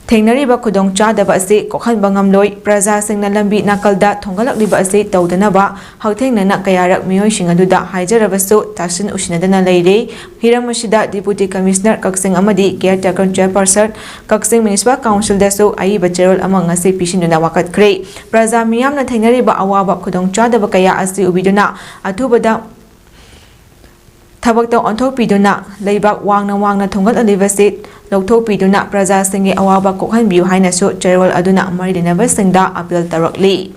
ꯊꯦꯡꯅꯔꯤꯕ ꯈꯨꯗꯣꯡꯆꯥꯗꯕ ꯑꯁꯤ ꯀꯣꯛꯍꯟꯕ ꯉꯝꯂꯣꯏ꯫ ꯄ꯭ꯔꯖꯥꯁꯤꯡꯅ ꯂꯝꯕꯤ ꯅꯥꯀꯜꯗ ꯊꯣꯡꯒꯠꯂꯛꯂꯤꯕ ꯑꯁꯤ ꯇꯧꯗꯅꯕ ꯍꯛꯊꯦꯡꯅꯅ ꯀꯌꯥꯔꯛ ꯃꯤꯑꯣꯏꯁꯤꯡ ꯑꯗꯨꯗ ꯍꯥꯏꯖꯔꯕꯁꯨ ꯇꯥꯁꯤꯟ ꯎꯁꯤꯟꯅꯗꯅ ꯂꯩꯔꯦ꯫ ꯍꯤꯔꯝ ꯑꯁꯤꯗ Deputy Commissioner ꯀꯛꯆꯤꯡ ꯑꯃꯗꯤ Caretaker Chairperson ꯀꯛꯆꯤꯡ Municipal Councilꯗꯁꯨ ꯑꯏꯕ ꯆꯦꯔꯣꯜ ꯑꯃ ꯉꯁꯤ ꯄꯤꯁꯤꯟꯗꯨꯅ ꯋꯥꯀꯠꯈ꯭ꯔꯦ꯫ ꯄ꯭ꯔꯖꯥ ꯃꯤꯌꯥꯝꯅ ꯊꯦꯡꯅꯔꯤꯕ ꯑꯋꯥꯕ ꯈꯨꯗꯣꯡꯆꯥꯗꯕ ꯀꯌꯥ ꯑꯁꯤ ꯎꯕꯤꯗꯨꯅ ꯑꯊꯨꯕꯗ ꯊꯕꯛꯇ ꯑꯣꯟꯊꯣꯛꯄꯤꯗꯨꯅ ꯂꯩꯕꯥꯛ ꯋꯥꯡꯅ ꯋꯥꯡꯅ ꯊꯣꯡꯒꯠꯂꯤꯕꯁꯤ ꯂꯧꯊꯣꯛꯄꯤꯗꯨꯅ ꯄ꯭ꯔꯖꯥꯁꯤꯡꯒꯤ ꯑꯋꯥꯕ ꯀꯣꯛꯍꯟꯕꯤꯌꯨ ꯍꯥꯏꯅꯁꯨ ꯆꯦꯔꯣꯜ ꯑꯗꯨꯅ ꯃꯔꯤ ꯂꯩꯅꯕꯁꯤꯡꯗ ꯑꯥꯄꯤꯜ ꯇꯧꯔꯛꯂꯤ꯫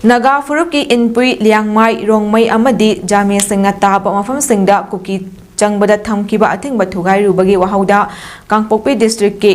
ꯅꯥꯒꯥ ꯐꯨꯔꯨꯞꯀꯤ ꯏꯟꯄꯨꯏ, ꯂꯤꯌꯥꯡꯃꯥꯏ, ꯔꯣꯡꯃꯩ ꯑꯃꯗꯤ ꯖꯥꯃꯤꯁꯤꯡꯅ ꯇꯥꯕ ꯃꯐꯝꯁꯤꯡꯗ ꯀꯨꯀꯤ ꯆꯪꯕꯗ ꯊꯝꯈꯤꯕ ꯑꯊꯤꯡꯕ ꯊꯨꯒꯥꯏꯔꯨꯕꯒꯤ ꯋꯥꯍꯧꯗ ꯀꯥꯡꯄꯣꯛꯄꯤ ꯗꯤꯁꯇ꯭ꯔꯤꯛꯀꯤ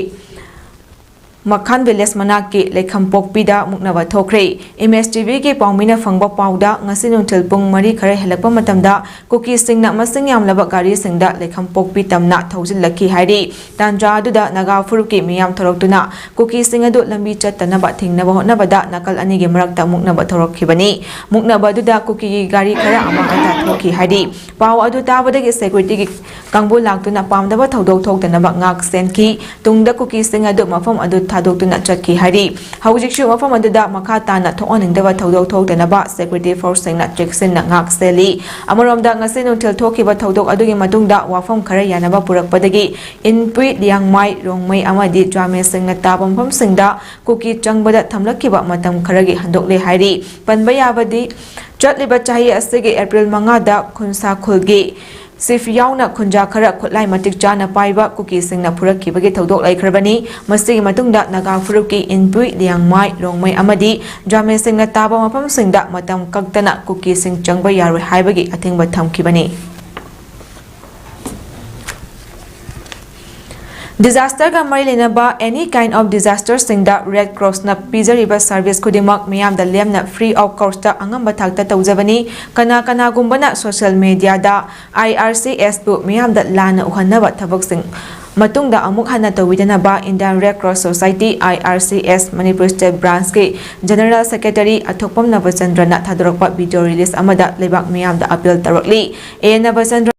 ꯃꯈꯥꯟ ꯚꯤꯂꯦꯖ ꯃꯅꯥꯛꯀꯤ ꯂꯩꯈꯝꯄꯣꯛꯄꯤꯗ ꯃꯨꯛꯅꯕ ꯊꯣꯛꯈ꯭ꯔꯦ꯫ M S T Vꯒꯤ ꯄꯥꯎꯃꯤꯅ ꯐꯪꯕ ꯄꯥꯎꯗ ꯉꯁꯤ ꯅꯨꯡꯊꯤꯜ ꯄꯨꯡ ꯃꯔꯤ ꯈꯔ ꯍꯦꯜꯂꯛꯄ ꯃꯇꯝꯗ ꯀꯨꯀꯤꯁꯤꯡꯅ ꯃꯁꯤꯡ ꯌꯥꯝꯂꯕ ꯒꯥꯔꯤꯁꯤꯡꯗ ꯂꯩꯈꯝꯄꯣꯛꯄꯤ ꯇꯝꯅ ꯊꯧꯖꯤꯜꯂꯛꯈꯤ ꯍꯥꯏꯔꯤ꯫ ꯇꯥꯟꯖꯥ ꯑꯗꯨꯗ ꯅꯥꯒꯥ ꯐꯨꯔꯨꯞꯀꯤ ꯃꯤꯌꯥꯝ ꯊꯣꯔꯛꯇꯨꯅ ꯀꯨꯀꯤꯁꯤꯡ ꯑꯗꯨ ꯂꯝꯕꯤ ꯆꯠꯇꯅꯕ ꯊꯤꯡꯅꯕ ꯍꯣꯠꯅꯕꯗ ꯅꯥꯀꯜ ꯑꯅꯤꯒꯤ ꯃꯔꯛꯇ ꯃꯨꯛꯅꯕ ꯊꯣꯔꯛꯈꯤꯕꯅꯤ꯫ ꯃꯨꯛꯅꯕ ꯑꯗꯨꯗ ꯀꯨꯀꯤꯒꯤ ꯒꯥꯔꯤ ꯈꯔ ꯑꯃꯥꯡ ꯑꯇꯥ ꯊꯣꯛꯈꯤ ꯍꯥꯏꯔꯤ꯫ ꯄꯥꯎ ꯑꯗꯨ ꯇꯥꯕꯗꯒꯤ ꯁꯦꯀ꯭ꯌꯨꯔꯤꯇꯤꯒꯤ ꯀꯥꯡꯕꯨ ꯂꯥꯛꯇꯨꯅ ꯄꯥꯝꯗꯕ ꯊꯧꯗꯣꯛ ꯊꯣꯛꯇꯅꯕ ꯉꯥꯛ ꯁꯦꯟꯈꯤ꯫ ꯇꯨꯡꯗ ꯀꯨꯀꯤꯁꯤꯡ ꯑꯗꯨ ꯃꯐꯝ ꯑꯗꯨ ꯊꯥꯗꯣꯛꯇꯨꯅ ꯆꯠꯈꯤ ꯍꯥꯏꯔꯤ꯫ ꯍꯧꯖꯤꯛꯁꯨ ꯃꯐꯝ ꯑꯗꯨꯗ ꯃꯈꯥ ꯇꯥꯅ ꯊꯣꯛꯍꯟꯅꯤꯡꯗꯕ ꯊꯧꯗꯣꯛ ꯊꯣꯛꯇꯅꯕ security force ꯁꯤꯡꯅ ꯆꯦꯛꯁꯤꯟꯅ ꯉꯥꯛ ꯁꯦꯜꯂꯤ꯫ ꯑꯃꯔꯣꯝꯗ, ꯉꯁꯤ ꯅꯨꯡꯊꯤꯜ ꯊꯣꯛꯈꯤꯕ ꯊꯧꯗꯣꯛ ꯑꯗꯨꯒꯤ ꯃꯇꯨꯡꯗ ꯋꯥꯐꯝ ꯈꯔ ꯌꯥꯅꯕ ꯄꯨꯔꯛꯄꯗꯒꯤ ꯏꯟꯄꯨꯏ, ꯂꯤꯌꯥꯡꯃꯥꯏ, ꯔꯣꯡꯃꯩ ꯑꯃꯗꯤ ꯖ꯭ꯋꯥꯃꯦꯁꯤꯡꯅ ꯇꯥꯕ ꯃꯐꯝꯁꯤꯡꯗ ꯀꯨꯀꯤ ꯆꯪꯕꯗ ꯊꯝꯂꯛꯈꯤꯕ ꯃꯇꯝ ꯈꯔꯒꯤ ꯍꯟꯗꯣꯛꯂꯦ ꯍꯥꯏꯔꯤ꯫ ꯄꯟꯕ ꯌꯥꯕꯗꯤ, ꯆꯠꯂꯤꯕ ꯆꯍꯤ ꯑꯁꯤꯒꯤ ꯑꯦꯄ꯭ꯔꯤꯜ ꯃꯉꯥꯗ ꯈꯨꯟꯁꯥꯈꯨꯜꯒꯤ ꯁꯤꯐ ꯌꯥꯎꯅ ꯈꯨꯟꯖꯥ ꯈꯔ ꯈꯨꯠꯂꯥꯏ ꯃꯇꯤꯛ ꯆꯥꯅ ꯄꯥꯏꯕ ꯀꯨꯀꯤꯁꯤꯡꯅ ꯐꯨꯔꯛꯈꯤꯕꯒꯤ ꯊꯧꯗꯣꯛ ꯂꯩꯈ꯭ꯔꯕꯅꯤ꯫ ꯃꯁꯤꯒꯤ ꯃꯇꯨꯡꯗ ꯅꯥꯒꯥ ꯐꯨꯔꯨꯞꯀꯤ ꯏꯟꯄꯨꯏ, ꯂꯤꯌꯥꯡꯃꯥꯏ, ꯔꯣꯡꯃꯩ ꯑꯃꯗꯤ ꯖ꯭ꯋꯥꯃꯦꯁꯤꯡꯅ ꯇꯥꯕ ꯃꯐꯝꯁꯤꯡꯗ ꯃꯇꯝ ꯀꯛꯇꯅ ꯀꯨꯀꯤꯁꯤꯡ ꯆꯪꯕ ꯌꯥꯔꯣꯏ ꯍꯥꯏꯕꯒꯤ ꯑꯊꯤꯡꯕ ꯊꯝꯈꯤꯕꯅꯤ꯫ Disaster ꯒ ꯃꯔꯤ ꯂꯩꯅꯕ any kind of disaster ꯁꯤꯡꯗ Red Cross ꯅ ꯄꯤꯖꯔꯤꯕ service ꯈꯨꯗꯤꯡꯃꯛ ꯃꯤꯌꯥꯝꯗ ꯂꯦꯝꯅ free of cost ꯇ ꯑꯉꯝꯕ ꯊꯥꯛꯇ ꯇꯧꯖꯕꯅꯤ꯫ ꯀꯅꯥ ꯀꯅꯥꯒꯨꯝꯕꯅ social media the I R C S ꯄꯨ ꯃꯤꯌꯥꯝꯗ ꯂꯥꯟꯅ ꯎꯍꯟꯅꯕ ꯊꯕꯛꯁꯤꯡ ꯃꯇꯨꯡꯗ ꯑꯃꯨꯛ ꯍꯟꯅ ꯇꯧꯕꯤꯗꯅꯕ Indian Red Cross Society, I R C S, Manipur State Branch ꯀꯤ General Secretary ꯑꯊꯣꯛꯄꯝ ꯅꯕꯆꯟꯗ꯭ꯔꯅ ꯊꯥꯗꯣꯔꯛꯄ video release ꯑꯃꯗ ꯂꯩꯕꯥꯛ ꯃꯤꯌꯥꯝꯗ appeal ꯇꯧꯔꯛꯂꯤ꯫ A N ꯅꯕꯆꯟꯗ꯭ꯔ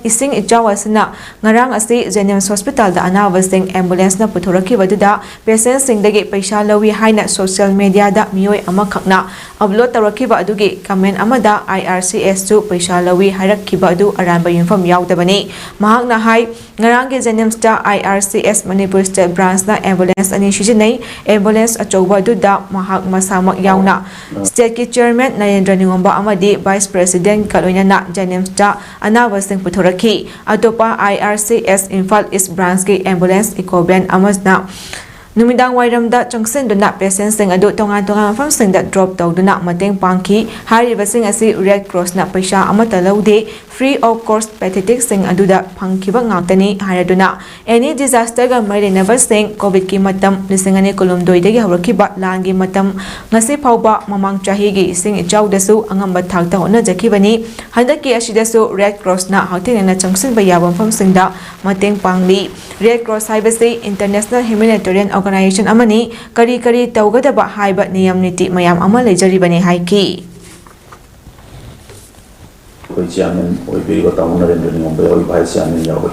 ꯏꯁꯤꯡ ꯏꯆꯥꯎ ꯑꯁꯤꯅ ꯉꯔꯥꯡ ꯑꯁꯤ JNIMS hospital ꯗ ꯑꯅꯥꯕꯁꯤꯡ ambulance ꯅ ꯄꯨꯊꯣꯔꯛꯈꯤꯕꯗꯨꯗ patient ꯁꯤꯡꯗꯒꯤ ꯄꯩꯁꯥ ꯂꯧꯏ ꯍꯥꯏꯅ social media ꯗ ꯃꯤꯑꯣꯏ ꯑꯃꯈꯛꯅ upload ꯇꯧꯔꯛꯈꯤꯕ ꯑꯗꯨꯒꯤ comment ꯑꯃꯗ I R C S ꯁꯨ ꯄꯩꯁꯥ ꯂꯧꯏ ꯍꯥꯏꯔꯛꯈꯤꯕ ꯑꯗꯨ ꯑꯔꯥꯟꯕ ꯌꯨꯝꯐꯝ ꯌꯥꯎꯗꯕꯅꯤ꯫ ꯃꯍꯥꯛꯅ ꯍꯥꯏ, ꯉꯔꯥꯡꯒꯤ JNIMS ꯇ I R C S Manipur State Branch ꯅ ambulance ꯑꯅꯤ ꯁꯤꯖꯤꯟꯅꯩ꯫ Ambulance ꯑꯆꯧꯕ ꯑꯗꯨꯗ ꯃꯍꯥꯛ ꯃꯁꯥꯃꯛ ꯌꯥꯎꯅ state ꯀꯤ chairman ꯅꯔꯦꯟꯗ꯭ꯔ ꯅꯤꯉꯣꯝꯕ ꯑꯃꯗꯤ vice president ꯀ ꯂꯣꯏꯅꯅ JNIMS ꯇ ꯑꯅꯥꯕꯁꯤꯡ ꯄꯨꯊꯣꯔꯛꯈꯤ꯫ ꯑꯇꯣꯞꯄ I R C S Imphal East Branch ꯀꯤ ambulance eco van ꯑꯃꯅ ꯅꯨꯃꯤꯗꯥꯡ ꯋꯥꯏꯔꯝꯗ ꯆꯪꯁꯤꯟꯗꯨꯅ patient ꯁꯤꯡ ꯑꯗꯨ ꯇꯣꯉꯥꯟ ꯇꯣꯉꯥꯟꯕ ꯃꯐꯝꯁꯤꯡꯗ drop ꯇꯧꯗꯨꯅ ꯃꯇꯦꯡ ꯄꯥꯡꯈꯤ꯫ ꯍꯥꯏꯔꯤꯕꯁꯤꯡ ꯑꯁꯤ Red Cross ꯅ ꯄꯩꯁꯥ ꯑꯃꯠꯇ ꯂꯧꯗꯦ, free of cost pathetic ꯁꯤꯡ ꯑꯗꯨꯗ ꯐꯪꯈꯤꯕ ꯉꯥꯛꯇꯅꯤ ꯍꯥꯏꯔꯗꯨꯅ, any disaster ꯒ ꯃꯔꯤ ꯂꯩꯅꯕꯁꯤꯡ, COVID ꯀꯤ ꯃꯇꯝ ꯂꯤꯁꯤꯡ ꯑꯅꯤ ꯀꯨꯟꯍꯨꯝꯗꯣꯏꯗꯒꯤ ꯍꯧꯔꯛꯈꯤꯕ ꯂꯥꯟꯒꯤ ꯃꯇꯝ ꯉꯁꯤ ꯐꯥꯎꯕ ꯃꯃꯥꯡ ꯆꯍꯤꯒꯤ ꯏꯁꯤꯡ ꯏꯆꯥꯎꯗꯁꯨ ꯑꯉꯝꯕ ꯊꯥꯛꯇ ꯍꯣꯠꯅꯖꯈꯤꯕꯅꯤ꯫ ꯍꯟꯗꯛꯀꯤ ꯑꯁꯤꯗꯁꯨ Red Cross ꯅ ꯍꯛꯊꯦꯡꯅꯅ ꯆꯪꯁꯤꯟꯕ ꯌꯥꯕ ꯃꯐꯝꯁꯤꯡꯗ ꯃꯇꯦꯡ ꯄꯥꯡꯂꯤ꯫ Red Cross ꯍꯥꯏꯕꯁꯤ international humanitarian organization ꯑꯃꯅꯤ꯫ ꯀꯔꯤ ꯀꯔꯤ ꯇꯧꯒꯗꯕ ꯍꯥꯏꯕ ꯅꯤꯌꯝ ꯅꯤꯇꯤ ꯃꯌꯥꯝ ꯑꯃ ꯂꯩꯖꯔꯤꯕꯅꯤ ꯍꯥꯏꯈꯤ꯫ ꯑꯩꯈꯣꯏ chairman ꯑꯣꯏꯕꯤꯔꯤꯕ ꯇꯥꯃꯣ ꯅꯔꯦꯟꯗ꯭ꯔ ꯅꯤꯉꯣꯝꯕ ꯌꯥꯎꯏ, vice chairman ꯌꯥꯎꯏ꯫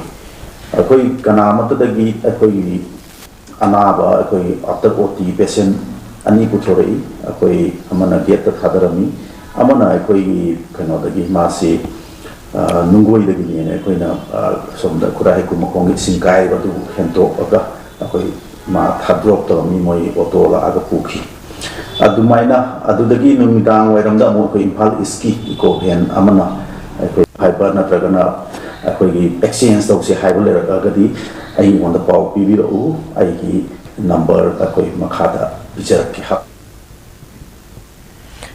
ꯑꯩꯈꯣꯏ ꯀꯅꯥ ꯑꯃꯠꯇꯗꯒꯤ ꯑꯩꯈꯣꯏꯒꯤ ꯑꯅꯥꯕ ꯑꯩꯈꯣꯏ after O T patient ꯑꯅꯤ ꯄꯨꯊꯣꯔꯛꯏ꯫ ꯑꯩꯈꯣꯏ ꯑꯃꯅ ꯒꯦꯠꯇ ꯊꯥꯗꯔꯝꯃꯤ, ꯑꯃꯅ ꯑꯩꯈꯣꯏꯒꯤ ꯀꯩꯅꯣꯗꯒꯤ, ꯃꯥꯁꯤ, ꯑ, ꯅꯨꯡꯒꯣꯏꯗꯒꯤꯅꯦꯅ ꯑꯩꯈꯣꯏꯅ, ꯑ, ꯁꯣꯝꯗ ꯈꯨꯔꯥꯏ ꯍꯩꯀꯨ ꯃꯈꯣꯡꯒꯤ ꯏꯁꯤꯡ ꯀꯥꯏꯕ ꯑꯗꯨ ꯍꯦꯟꯗꯣꯛꯑꯒ ꯑꯩꯈꯣꯏ ꯃꯥ ꯊꯥꯗ꯭ꯔꯣꯞ ꯇꯧꯔꯝꯃꯤ, ꯃꯣꯏ ꯑꯣꯇꯣ ꯂꯥꯛꯑꯒ ꯄꯨꯈꯤ꯫ ꯑꯗꯨꯃꯥꯏꯅ ꯑꯗꯨꯗꯒꯤ ꯅꯨꯃꯤꯗꯥꯡ ꯋꯥꯏꯔꯝꯗ ꯑꯃꯨꯛ ꯑꯩꯈꯣꯏ ꯏꯝꯐꯥꯜ ꯏꯁꯀꯤ ꯏꯀꯣ ꯚꯦꯟ ꯑꯃꯅ ꯑꯩꯈꯣꯏ ꯍꯥꯏꯕ ꯅꯠꯇ꯭ꯔꯒꯅ ꯑꯩꯈꯣꯏꯒꯤ exchange ꯇꯧꯁꯤ ꯍꯥꯏꯕ ꯂꯩꯔꯛꯑꯒꯗꯤ ꯑꯩꯉꯣꯟꯗ ꯄꯥꯎ ꯄꯤꯕꯤꯔꯛꯎ꯫ ꯑꯩꯒꯤ ꯅꯝꯕꯔ ꯑꯩꯈꯣꯏ ꯃꯈꯥꯗ ꯄꯤꯖꯔꯛꯀꯦ꯫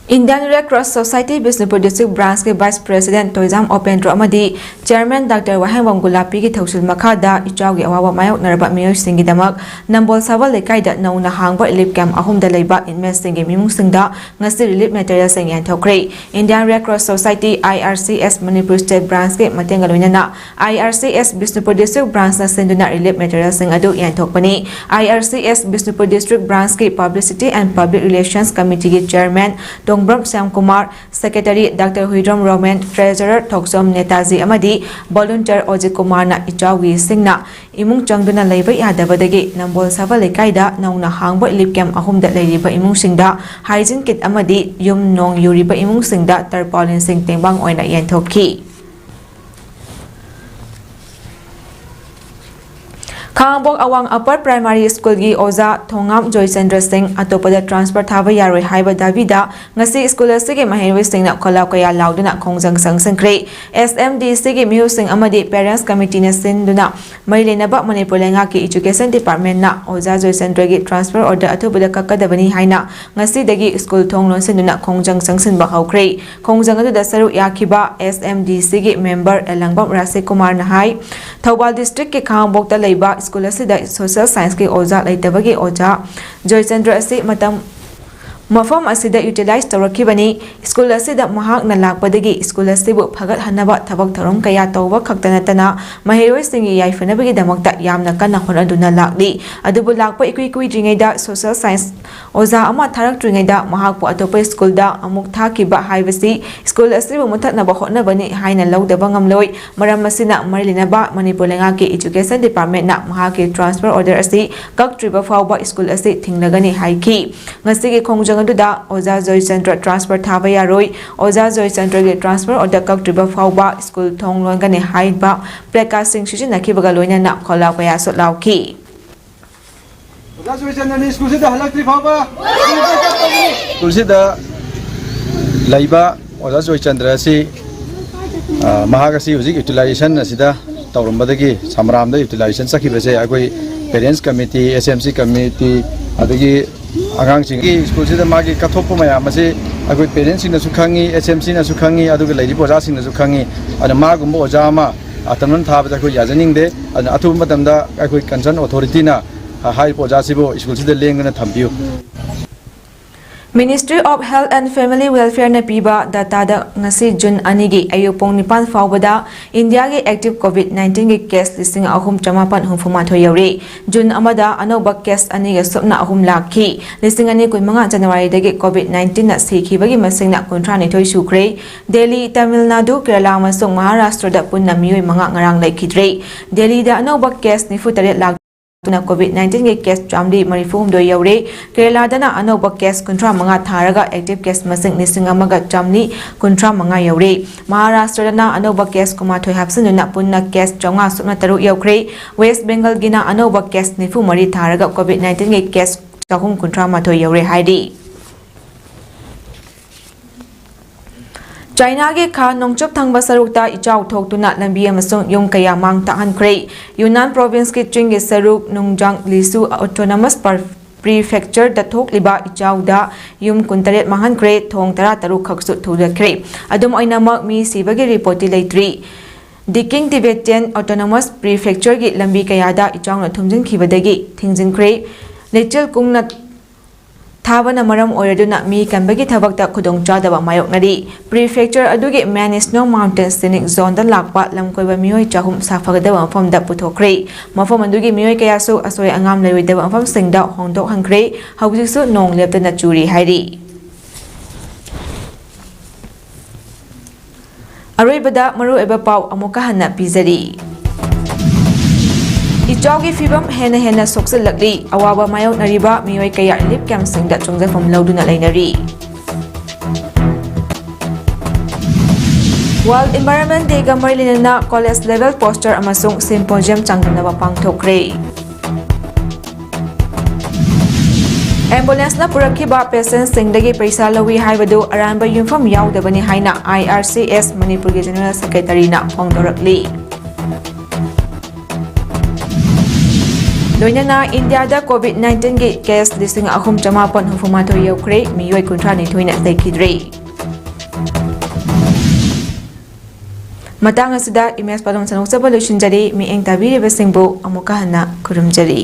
Indian Red Cross Society Bishnupur District Branch ꯀꯤ Vice President ꯇꯣꯏꯖꯥꯝ ꯎꯄꯦꯟꯗ꯭ꯔꯣ ꯑꯃꯗꯤ Chairman Doctor ꯋꯥꯍꯦꯡꯕꯝ ꯒꯨꯂꯥꯄꯤꯒꯤ ꯊꯧꯁꯤꯜ ꯃꯈꯥꯗ ꯏꯆꯥꯎꯒꯤ ꯑꯋꯥꯕ ꯃꯥꯌꯣꯛꯅꯔꯕ ꯃꯤꯑꯣꯏꯁꯤꯡꯒꯤꯗꯃꯛ ꯅꯝꯕꯣꯜ ꯁꯥꯕꯜ ꯂꯩꯀꯥꯏꯗ ꯅꯧꯅ ꯍꯥꯡꯕ relief camp ꯑꯍꯨꯝꯗ ꯂꯩꯕ inmateꯁꯤꯡꯒꯤ ꯏꯃꯨꯡꯁꯤꯡꯗ ꯉꯁꯤ relief materialꯁꯤꯡ ꯌꯦꯟꯊꯣꯛꯈ꯭ꯔꯦ꯫ Indian Red Cross Society, I R C S, Manipur State Branch ꯀꯤ ꯃꯇꯦꯡꯒ ꯂꯣꯏꯅꯅ I R C S Bishnupur District Branch ꯅ ꯁꯤꯟꯗꯨꯅ relief materialꯁꯤꯡ ꯑꯗꯨ ꯌꯦꯟꯊꯣꯛꯄꯅꯤ꯫ I R C S Bishnupur District Branch ꯀꯤ Publicity and Public Relations Committee ꯒꯤ Chairman Tongbram Shyamkumar, Secretary Doctor Huidrom Romen, Treasurer Thokchom Netaji ꯑꯃꯗꯤ volunteer ꯑꯣꯖꯤꯠ ꯀꯨꯃꯥꯔꯅ ꯏꯆꯥꯎꯒꯤꯁꯤꯡꯅ ꯏꯃꯨꯡ ꯆꯪꯗꯨꯅ ꯂꯩꯕ ꯌꯥꯗꯕꯗꯒꯤ ꯅꯝꯕꯣꯜ ꯁꯥꯕꯜ ꯂꯩꯀꯥꯏꯗ ꯅꯧꯅ ꯍꯥꯡꯕ relief camp ꯑꯍꯨꯝꯗ ꯂꯩꯔꯤꯕ ꯏꯃꯨꯡꯁꯤꯡꯗ hygiene kit ꯑꯃꯗꯤ ꯌꯨꯝ ꯅꯣꯡ ꯌꯨꯔꯤꯕ ꯏꯃꯨꯡꯁꯤꯡꯗ tarpaulin ꯁꯤꯡ ꯇꯦꯡꯕꯥꯡ ꯑꯣꯏꯅ ꯌꯦꯟꯊꯣꯛꯈꯤ꯫ ꯈꯥꯉꯕꯣꯛ ꯑꯋꯥꯡ Upper Primary School ꯒꯤ ꯑꯣꯖꯥ ꯊꯣꯉꯥꯝ ꯖꯣꯏꯆꯟꯗ꯭ꯔ ꯁꯤꯡ ꯑꯇꯣꯞꯄꯗ transfer ꯊꯥꯕ ꯌꯥꯔꯣꯏ ꯍꯥꯏꯕ ꯗꯥꯕꯤꯗ ꯉꯁꯤ school ꯑꯁꯤꯒꯤ ꯃꯍꯩꯔꯣꯏꯁꯤꯡꯅ ꯈꯣꯜꯂꯥꯎ ꯀꯌꯥ ꯂꯥꯎꯗꯨꯅ ꯈꯣꯡꯖꯪ ꯆꯪꯁꯤꯟꯈ꯭ꯔꯦ꯫ S M D C ꯒꯤ ꯃꯤꯍꯨꯠꯁꯤꯡ ꯑꯃꯗꯤ Parents Committee ꯅ ꯁꯤꯟꯗꯨꯅ ꯃꯔꯤ ꯂꯩꯅꯕ ꯃꯅꯤꯄꯨꯔ ꯂꯩꯉꯥꯛꯀꯤ Education Department ꯅ ꯑꯣꯖꯥ ꯖꯣꯏꯆꯟꯗ꯭ꯔꯒꯤ transfer order ꯑꯊꯨꯕꯗ ꯀꯛꯀꯗꯕꯅꯤ ꯍꯥꯏꯅ ꯉꯁꯤꯗꯒꯤ school ꯊꯣꯡ ꯂꯣꯟꯁꯤꯟꯗꯨꯅ ꯈꯣꯡꯖꯪ ꯆꯪꯁꯤꯟꯕ ꯍꯧꯈ꯭ꯔꯦ꯫ ꯈꯣꯡꯖꯪ ꯑꯗꯨꯗ ꯁꯔꯨꯛ ꯌꯥꯈꯤꯕ S M D C ꯒꯤ member ꯑꯦꯂꯪꯕꯝ ꯔꯥꯖꯦꯀꯨꯃꯥꯔꯅ ꯍꯥꯏ, ꯊꯧꯕꯥꯜ district ꯀꯤ ꯈꯥꯉꯕꯣꯛꯇ ꯂꯩꯕ school ꯑꯁꯤꯗ social science ꯀꯤ ꯑꯣꯖꯥ ꯂꯩꯇꯕꯒꯤ ꯑꯣꯖꯥ ꯖꯣꯏꯆꯟꯗ꯭ꯔ ꯑꯁꯤ ꯃꯇꯝ ꯃꯐꯝ ꯑꯁꯤꯗ ꯌꯨꯇꯤꯂꯥꯏꯖ ꯇꯧꯔꯛꯈꯤꯕꯅꯤ꯫ ꯁ꯭ꯀꯨꯜ ꯑꯁꯤꯗ ꯃꯍꯥꯛꯅ ꯂꯥꯛꯄꯗꯒꯤ ꯁ꯭ꯀꯨꯜ ꯑꯁꯤꯕꯨ ꯐꯒꯠꯍꯟꯅꯕ ꯊꯕꯛ ꯊꯧꯔꯝ ꯀꯌꯥ ꯇꯧꯕ ꯈꯛꯇ ꯅꯠꯇꯅ ꯃꯍꯩꯔꯣꯏꯁꯤꯡꯒꯤ ꯌꯥꯏꯐꯅꯕꯒꯤꯗꯃꯛꯇ ꯌꯥꯝꯅ ꯀꯟꯅ ꯍꯣꯠꯅꯗꯨꯅ ꯂꯥꯛꯂꯤ꯫ ꯑꯗꯨꯕꯨ ꯂꯥꯛꯄ ꯏꯀꯨꯏ ꯀꯨꯏꯗ꯭ꯔꯤꯉꯩꯗ ꯁꯣꯁꯦꯜ ꯁꯥꯏꯟꯁ ꯑꯣꯖꯥ ꯑꯃ ꯊꯥꯔꯛꯇ꯭ꯔꯤꯉꯩꯗ ꯃꯍꯥꯛꯄꯨ ꯑꯇꯣꯞꯄ ꯁ꯭ꯀꯨꯜꯗ ꯑꯃꯨꯛ ꯊꯥꯈꯤꯕ ꯍꯥꯏꯕꯁꯤ ꯁ꯭ꯀꯨꯜ ꯑꯁꯤꯕꯨ ꯃꯨꯊꯠꯅꯕ ꯍꯣꯠꯅꯕꯅꯤ ꯍꯥꯏꯅ ꯂꯧꯗꯕ ꯉꯝꯂꯣꯏ꯫ ꯃꯔꯝ ꯑꯁꯤꯅ ꯃꯔꯤ ꯂꯩꯅꯕ ꯃꯅꯤꯄꯨꯔ ꯂꯩꯉꯥꯛꯀꯤ ꯏꯖꯨꯀꯦꯁꯟ ꯗꯤꯄꯥꯔꯠꯃꯦꯟꯅ ꯃꯍꯥꯛꯀꯤ ꯇ꯭ꯔꯥꯟꯁꯐꯔ ꯑꯣꯔꯗꯔ ꯑꯁꯤ ꯀꯛꯇ꯭ꯔꯤꯕ ꯐꯥꯎꯕ ꯁ꯭ꯀꯨꯜ ꯑꯁꯤ ꯊꯤꯡꯂꯒꯅꯤ ꯍꯥꯏꯈꯤ꯫ ꯉꯁꯤꯒꯤ ꯈꯣꯡꯖꯪ ꯑꯗꯨꯗ ꯑꯣꯖꯥ ꯖꯣꯏꯆꯟꯗ꯭ꯔ ꯇ꯭ꯔꯥꯟꯁꯐꯔ ꯊꯥꯕ ꯌꯥꯔꯣꯏ, ꯑꯣꯖꯥ ꯖꯣꯏꯆꯟꯗ꯭ꯔꯒꯤ ꯇ꯭ꯔꯥꯟꯁꯐꯔ ꯑꯣꯔꯗꯔ ꯀꯛꯇ꯭ꯔꯤꯕ ꯐꯥꯎꯕ ꯁ꯭ꯀꯨꯜ ꯊꯣꯡ ꯂꯣꯟꯒꯅꯤ ꯍꯥꯏꯕ ꯄ꯭ꯂꯦꯀꯥꯔꯗꯁꯤꯡ ꯁꯤꯖꯤꯟꯅꯈꯤꯕꯒ ꯂꯣꯏꯅꯅ ꯈꯣꯜꯂꯥꯎ ꯀꯌꯥꯁꯨ ꯂꯥꯎꯈꯤ꯫ ꯑꯣꯖꯥ ꯖꯣꯏꯆꯟꯗ꯭ꯔꯅꯤ ꯁ꯭ꯀꯨꯜꯁꯤꯗ ꯍꯜꯂꯛꯇ꯭ꯔꯤ ꯐꯥꯎꯕ ꯁ꯭ꯀꯨꯜꯁꯤꯗ ꯂꯩꯕ ꯑꯣꯖꯥ ꯖꯣꯏꯆꯟꯗ꯭ꯔ ꯑꯁꯤ, ꯑ, ꯃꯍꯥꯛ ꯑꯁꯤ ꯍꯧꯖꯤꯛ ꯌꯨꯇꯤꯂꯥꯏꯖꯦꯁꯟ ꯑꯁꯤꯗ ꯇꯧꯔꯝꯕꯗꯒꯤ ꯁꯃꯔꯥꯝꯗ ꯌꯨꯇꯤꯂꯥꯏꯖꯦꯁꯟ ꯆꯠꯈꯤꯕꯁꯦ ꯑꯩꯈꯣꯏ ꯄꯦꯔꯦꯟꯁ ꯀꯃꯤꯇꯤ, ꯑꯦꯁ ꯑꯦꯝ ꯁꯤ ꯀꯃꯤꯇꯤ, ꯑꯗꯒꯤ ꯑꯉꯥꯡꯁꯤꯡꯒꯤ ꯁ꯭ꯀꯨꯜꯁꯤꯗ ꯃꯥꯒꯤ ꯀꯠꯊꯣꯛꯄ ꯃꯌꯥꯝ ꯑꯁꯤ ꯑꯩꯈꯣꯏ ꯄꯦꯔꯦꯟꯁꯁꯤꯡꯅꯁꯨ ꯈꯪꯉꯤ, ꯑꯦꯁ ꯑꯦꯝ ꯁꯤꯅꯁꯨ ꯈꯪꯉꯤ, ꯑꯗꯨꯒ ꯂꯩꯔꯤꯕ ꯑꯣꯖꯥꯁꯤꯡꯅꯁꯨ ꯈꯪꯉꯤ꯫ ꯑꯗꯨꯅ ꯃꯥꯒꯨꯝꯕ ꯑꯣꯖꯥ ꯑꯃ ꯑꯇꯝꯅ ꯊꯥꯕꯗ ꯑꯩꯈꯣꯏ ꯌꯥꯖꯅꯤꯡꯗꯦ꯫ ꯑꯗꯨꯅ ꯑꯊꯨꯕ ꯃꯇꯝꯗ ꯑꯩꯈꯣꯏ ꯀꯟꯁꯔꯟ ꯑꯣꯊꯣꯔꯤꯇꯤꯅ ꯍꯥꯏꯔꯤꯕ ꯑꯣꯖꯥꯁꯤꯕꯨ ꯁ꯭ꯀꯨꯜꯁꯤꯗ ꯂꯦꯡꯗꯅ ꯊꯝꯕꯤꯌꯨ꯫ Ministry of Health and Family Welfare ꯅ ꯄꯤꯕ ꯗꯥꯇꯥꯗ ꯉꯁꯤ ꯖꯨꯟ ꯑꯅꯤꯒꯤ ꯑꯌꯨꯛ ꯄꯨꯡ ꯅꯤꯄꯥꯟ ꯐꯥꯎꯕꯗ ꯏꯟꯗꯤꯌꯥꯒꯤ ꯑꯦꯛꯇꯤꯚ ꯀꯣꯚꯤꯗ ꯅꯥꯏꯟꯇꯤꯟꯒꯤ ꯀꯦꯁ ꯂꯤꯁꯤꯡ ꯑꯍꯨꯝ ꯆꯃꯥꯄꯟ ꯍꯨꯝꯐꯨ ꯃꯥꯊꯣꯏ ꯌꯧꯔꯦ꯫ ꯖꯨꯟ ꯑꯃꯗ ꯑꯅꯧꯕ ꯀꯦꯁ ꯑꯅꯤꯒ ꯁꯨꯞꯅ ꯑꯍꯨꯝ ꯂꯥꯛꯈꯤ꯫ ꯂꯤꯁꯤꯡ ꯑꯅꯤ ꯀꯨꯟꯃꯉꯥ ꯖꯅꯋꯥꯔꯤꯗꯒꯤ ꯀꯣꯚꯤꯗ ꯅꯥꯏꯟꯇꯤꯟꯅ ꯁꯤꯈꯤꯕꯒꯤ ꯃꯁꯤꯡꯅ ꯀꯨꯟꯊ꯭ꯔꯥ ꯅꯤꯊꯣꯏ ꯁꯨꯈ꯭ꯔꯦ꯫ ꯗꯦꯜꯂꯤ, ꯇꯥꯃꯤꯜ ꯅꯥꯗꯨ, ꯀꯦꯔꯂꯥ ꯑꯃꯁꯨꯡ ꯃꯍꯥꯔꯥꯁꯇ꯭ꯔꯗ ꯄꯨꯟꯅ ꯃꯤꯑꯣꯏ ꯃꯉꯥ ꯉꯔꯥꯡ ꯂꯩꯈꯤꯗ꯭ꯔꯦ꯫ ꯗꯦꯜꯂꯤꯗ ꯑꯅꯧꯕ ꯀꯦꯁ ꯅꯤꯐꯨ ꯇꯔꯦꯠ ꯂꯥꯛ ꯑꯗꯨꯅ ꯀꯣꯚꯤꯗ ꯅꯥꯏꯟꯇꯤꯟꯒꯤ ꯀꯦꯁ ꯆꯥꯝꯃꯔꯤ ꯃꯔꯤꯐꯨ ꯍꯨꯝꯗꯣꯏ ꯌꯧꯔꯦ꯫ ꯀꯦꯔꯂꯥꯗꯅ ꯑꯅꯧꯕ ꯀꯦꯁ ꯀꯨꯟꯊ꯭ꯔꯥ ꯃꯉꯥ ꯊꯥꯔꯒ ꯑꯦꯛꯇꯤꯚ ꯀꯦꯁ ꯃꯁꯤꯡ ꯂꯤꯁꯤꯡ ꯑꯃꯒ ꯆꯥꯝꯃꯔꯤ ꯀꯨꯟꯊ꯭ꯔꯥ ꯃꯉꯥ ꯌꯧꯔꯦ꯫ ꯃꯍꯥꯔꯥꯁꯇ꯭ꯔꯗꯅ ꯑꯅꯧꯕ ꯀꯦꯁ ꯀꯨꯟꯃꯥꯊꯣꯏ ꯍꯥꯞꯆꯤꯟꯗꯨꯅ ꯄꯨꯟꯅ ꯀꯦꯁ ꯆꯥꯝꯃꯉꯥ ꯁꯨꯞꯅ ꯇꯔꯨꯛ ꯌꯧꯈ꯭ꯔꯦ꯫ ꯋꯦꯁ ꯕꯦꯡꯒꯜꯒꯤꯅ ꯑꯅꯧꯕ ꯀꯦꯁ ꯅꯤꯐꯨ ꯃꯔꯤ ꯊꯥꯔꯒ ꯀꯣꯚꯤꯗ ꯅꯥꯏꯟꯇꯤꯟꯒꯤ ꯀꯦꯁ ꯆꯍꯨꯝ ꯀꯨꯟꯊ꯭ꯔꯥ ꯃꯥꯊꯣꯏ ꯌꯧꯔꯦ ꯍꯥꯏꯔꯤ꯫ ꯆꯥꯏꯅꯥꯒꯤ ꯈꯥ ꯅꯣꯡꯆꯨꯞ ꯊꯪꯕ ꯁꯔꯨꯛꯇ ꯏꯆꯥꯎ ꯊꯣꯛꯇꯨꯅ ꯂꯝꯕꯤ ꯑꯃꯁꯨꯡ ꯌꯨꯝ ꯀꯌꯥ ꯃꯥꯡ ꯇꯥꯛꯍꯟꯈ꯭ꯔꯦ꯫ ꯌꯨꯅꯥꯟ ꯄ꯭ꯔꯣꯚꯤꯟꯁꯀꯤ ꯆꯤꯡꯒꯤ ꯁꯔꯨꯛ ꯅꯨꯡꯖꯥꯡ ꯂꯤꯁꯨ ꯑꯣꯇꯣꯅꯣꯃꯁ ꯄ꯭ꯔꯤꯐꯦꯛꯆꯔꯗ ꯊꯣꯛꯂꯤꯕ ꯏꯆꯥꯎꯗ ꯌꯨꯝ ꯀꯨꯟꯇꯔꯦꯠ ꯃꯥꯡꯍꯟꯈ꯭ꯔꯦ, ꯊꯣꯡ ꯇꯔꯥꯇꯔꯨꯛ ꯈꯛꯁꯨ ꯊꯨꯒꯥꯏꯈ꯭ꯔꯦ꯫ ꯑꯗꯨꯝ ꯑꯣꯏꯅꯃꯛ, ꯃꯤ ꯁꯤꯕꯒꯤ ꯔꯤꯄꯣꯔꯠꯇꯤ ꯂꯩꯇ꯭ꯔꯤ꯫ ꯗꯤꯀꯤꯡ ꯇꯤꯕꯦꯇꯤꯌꯟ ꯑꯣꯇꯣꯅꯣꯃꯁ ꯄ꯭ꯔꯤꯐꯦꯛꯆꯔꯒꯤ ꯂꯝꯕꯤ ꯀꯌꯥꯗ ꯏꯆꯥꯎꯅ ꯊꯨꯝꯖꯤꯟꯈꯤꯕꯗꯒꯤ ꯊꯤꯡꯖꯤꯟꯈ꯭ꯔꯦ꯫ ꯂꯩꯆꯤꯜ ꯀꯨꯡꯅ ꯊꯥꯕꯅ ꯃꯔꯝ ꯑꯣꯏꯔꯗꯨꯅ ꯃꯤ ꯀꯟꯕꯒꯤ ꯊꯕꯛꯇ ꯈꯨꯗꯣꯡꯆꯥꯗꯕ ꯃꯥꯌꯣꯛꯅꯔꯤ꯫ Prefecture ꯑꯗꯨꯒꯤ Main Snow Mountain Scenic Zoneꯗ ꯂꯥꯛꯄ ꯂꯝꯀꯣꯏꯕ ꯃꯤꯑꯣꯏ ꯆꯍꯨꯝ ꯁꯥꯐꯒꯗꯕ ꯃꯐꯝꯗ ꯄꯨꯊꯣꯛꯈ꯭ꯔꯦ꯫ ꯃꯐꯝ ꯑꯗꯨꯒꯤ ꯃꯤꯑꯣꯏ ꯀꯌꯥꯁꯨ ꯑꯁꯣꯏ ꯑꯉꯥꯝ ꯂꯩꯔꯣꯏꯗꯕ ꯃꯐꯝꯁꯤꯡꯗ ꯍꯣꯡꯗꯣꯛꯍꯟꯈ꯭ꯔꯦ꯫ ꯍꯧꯖꯤꯛꯁꯨ ꯅꯣꯡ ꯂꯦꯞꯇꯅ ꯆꯨꯔꯤ ꯍꯥꯏꯔꯤ꯫ ꯑꯔꯣꯏꯕꯗ ꯃꯔꯨꯑꯣꯏꯕ ꯄꯥꯎ ꯑꯃꯨꯛꯀ ꯍꯟꯅ ꯄꯤꯖꯔꯤ꯫ ꯏꯆꯥꯎꯒꯤ ꯐꯤꯕꯝ ꯍꯦꯟꯅ ꯍꯦꯟꯅ ꯁꯣꯛꯆꯤꯜꯂꯛꯂꯤ꯫ ꯑꯋꯥꯕ ꯃꯥꯌꯣꯛꯅꯔꯤꯕ ꯃꯤꯑꯣꯏ ꯀꯌꯥ relief campꯁꯤꯡꯗ ꯆꯪꯖꯐꯝ ꯂꯧꯗꯨꯅ ꯂꯩꯅꯔꯤ꯫ World Environment Dayꯒ ꯃꯔꯤ ꯂꯩꯅꯅ college level poster ꯑꯃꯁꯨꯡ symposium ꯆꯥꯡꯗꯝꯅꯕ ꯄꯥꯡꯊꯣꯛꯈ꯭ꯔꯦ꯫ Ambulanceꯅ ꯄꯨꯔꯛꯈꯤꯕ patientꯁꯤꯡꯗꯒꯤ ꯄꯩꯁꯥ ꯂꯧꯏ ꯍꯥꯏꯕꯗꯨ ꯑꯔꯥꯟꯕ ꯌꯨꯝꯐꯝ ꯌꯥꯎꯗꯕꯅꯤ ꯍꯥꯏꯅ I R C S ꯃꯅꯤꯄꯨꯔꯒꯤ General Secretaryꯅ ꯐꯣꯡꯗꯣꯔꯛꯂꯤ꯫ ꯂꯣꯏꯅꯅ ꯏꯟꯗꯤꯌꯥꯗ COVID nineteenꯒꯤ case ꯂꯤꯁꯤꯡ ꯑꯍꯨꯝ ꯆꯃꯥꯄꯟ ꯍꯨꯝꯐꯨ ꯃꯥꯊꯣꯏ ꯌꯧꯈ꯭ꯔꯦ, ꯃꯤꯑꯣꯏ ꯀꯨꯟꯊ꯭ꯔꯥ ꯅꯤꯊꯣꯏꯅ ꯂꯩꯈꯤꯗ꯭ꯔꯦ꯫ ꯃꯇꯥꯡ ꯑꯁꯤꯗ ꯏꯃꯦꯖ ꯄꯥꯎꯗꯝ ꯁꯟꯗꯣꯛꯆꯕ ꯂꯣꯏꯁꯤꯟꯖꯔꯤ꯫ ꯃꯤꯠꯌꯦꯡ ꯇꯥꯕꯤꯔꯤꯕꯁꯤꯡꯕꯨ ꯑꯃꯨꯛꯀ ꯍꯟꯅ ꯈꯨꯔꯨꯝꯖꯔꯤ꯫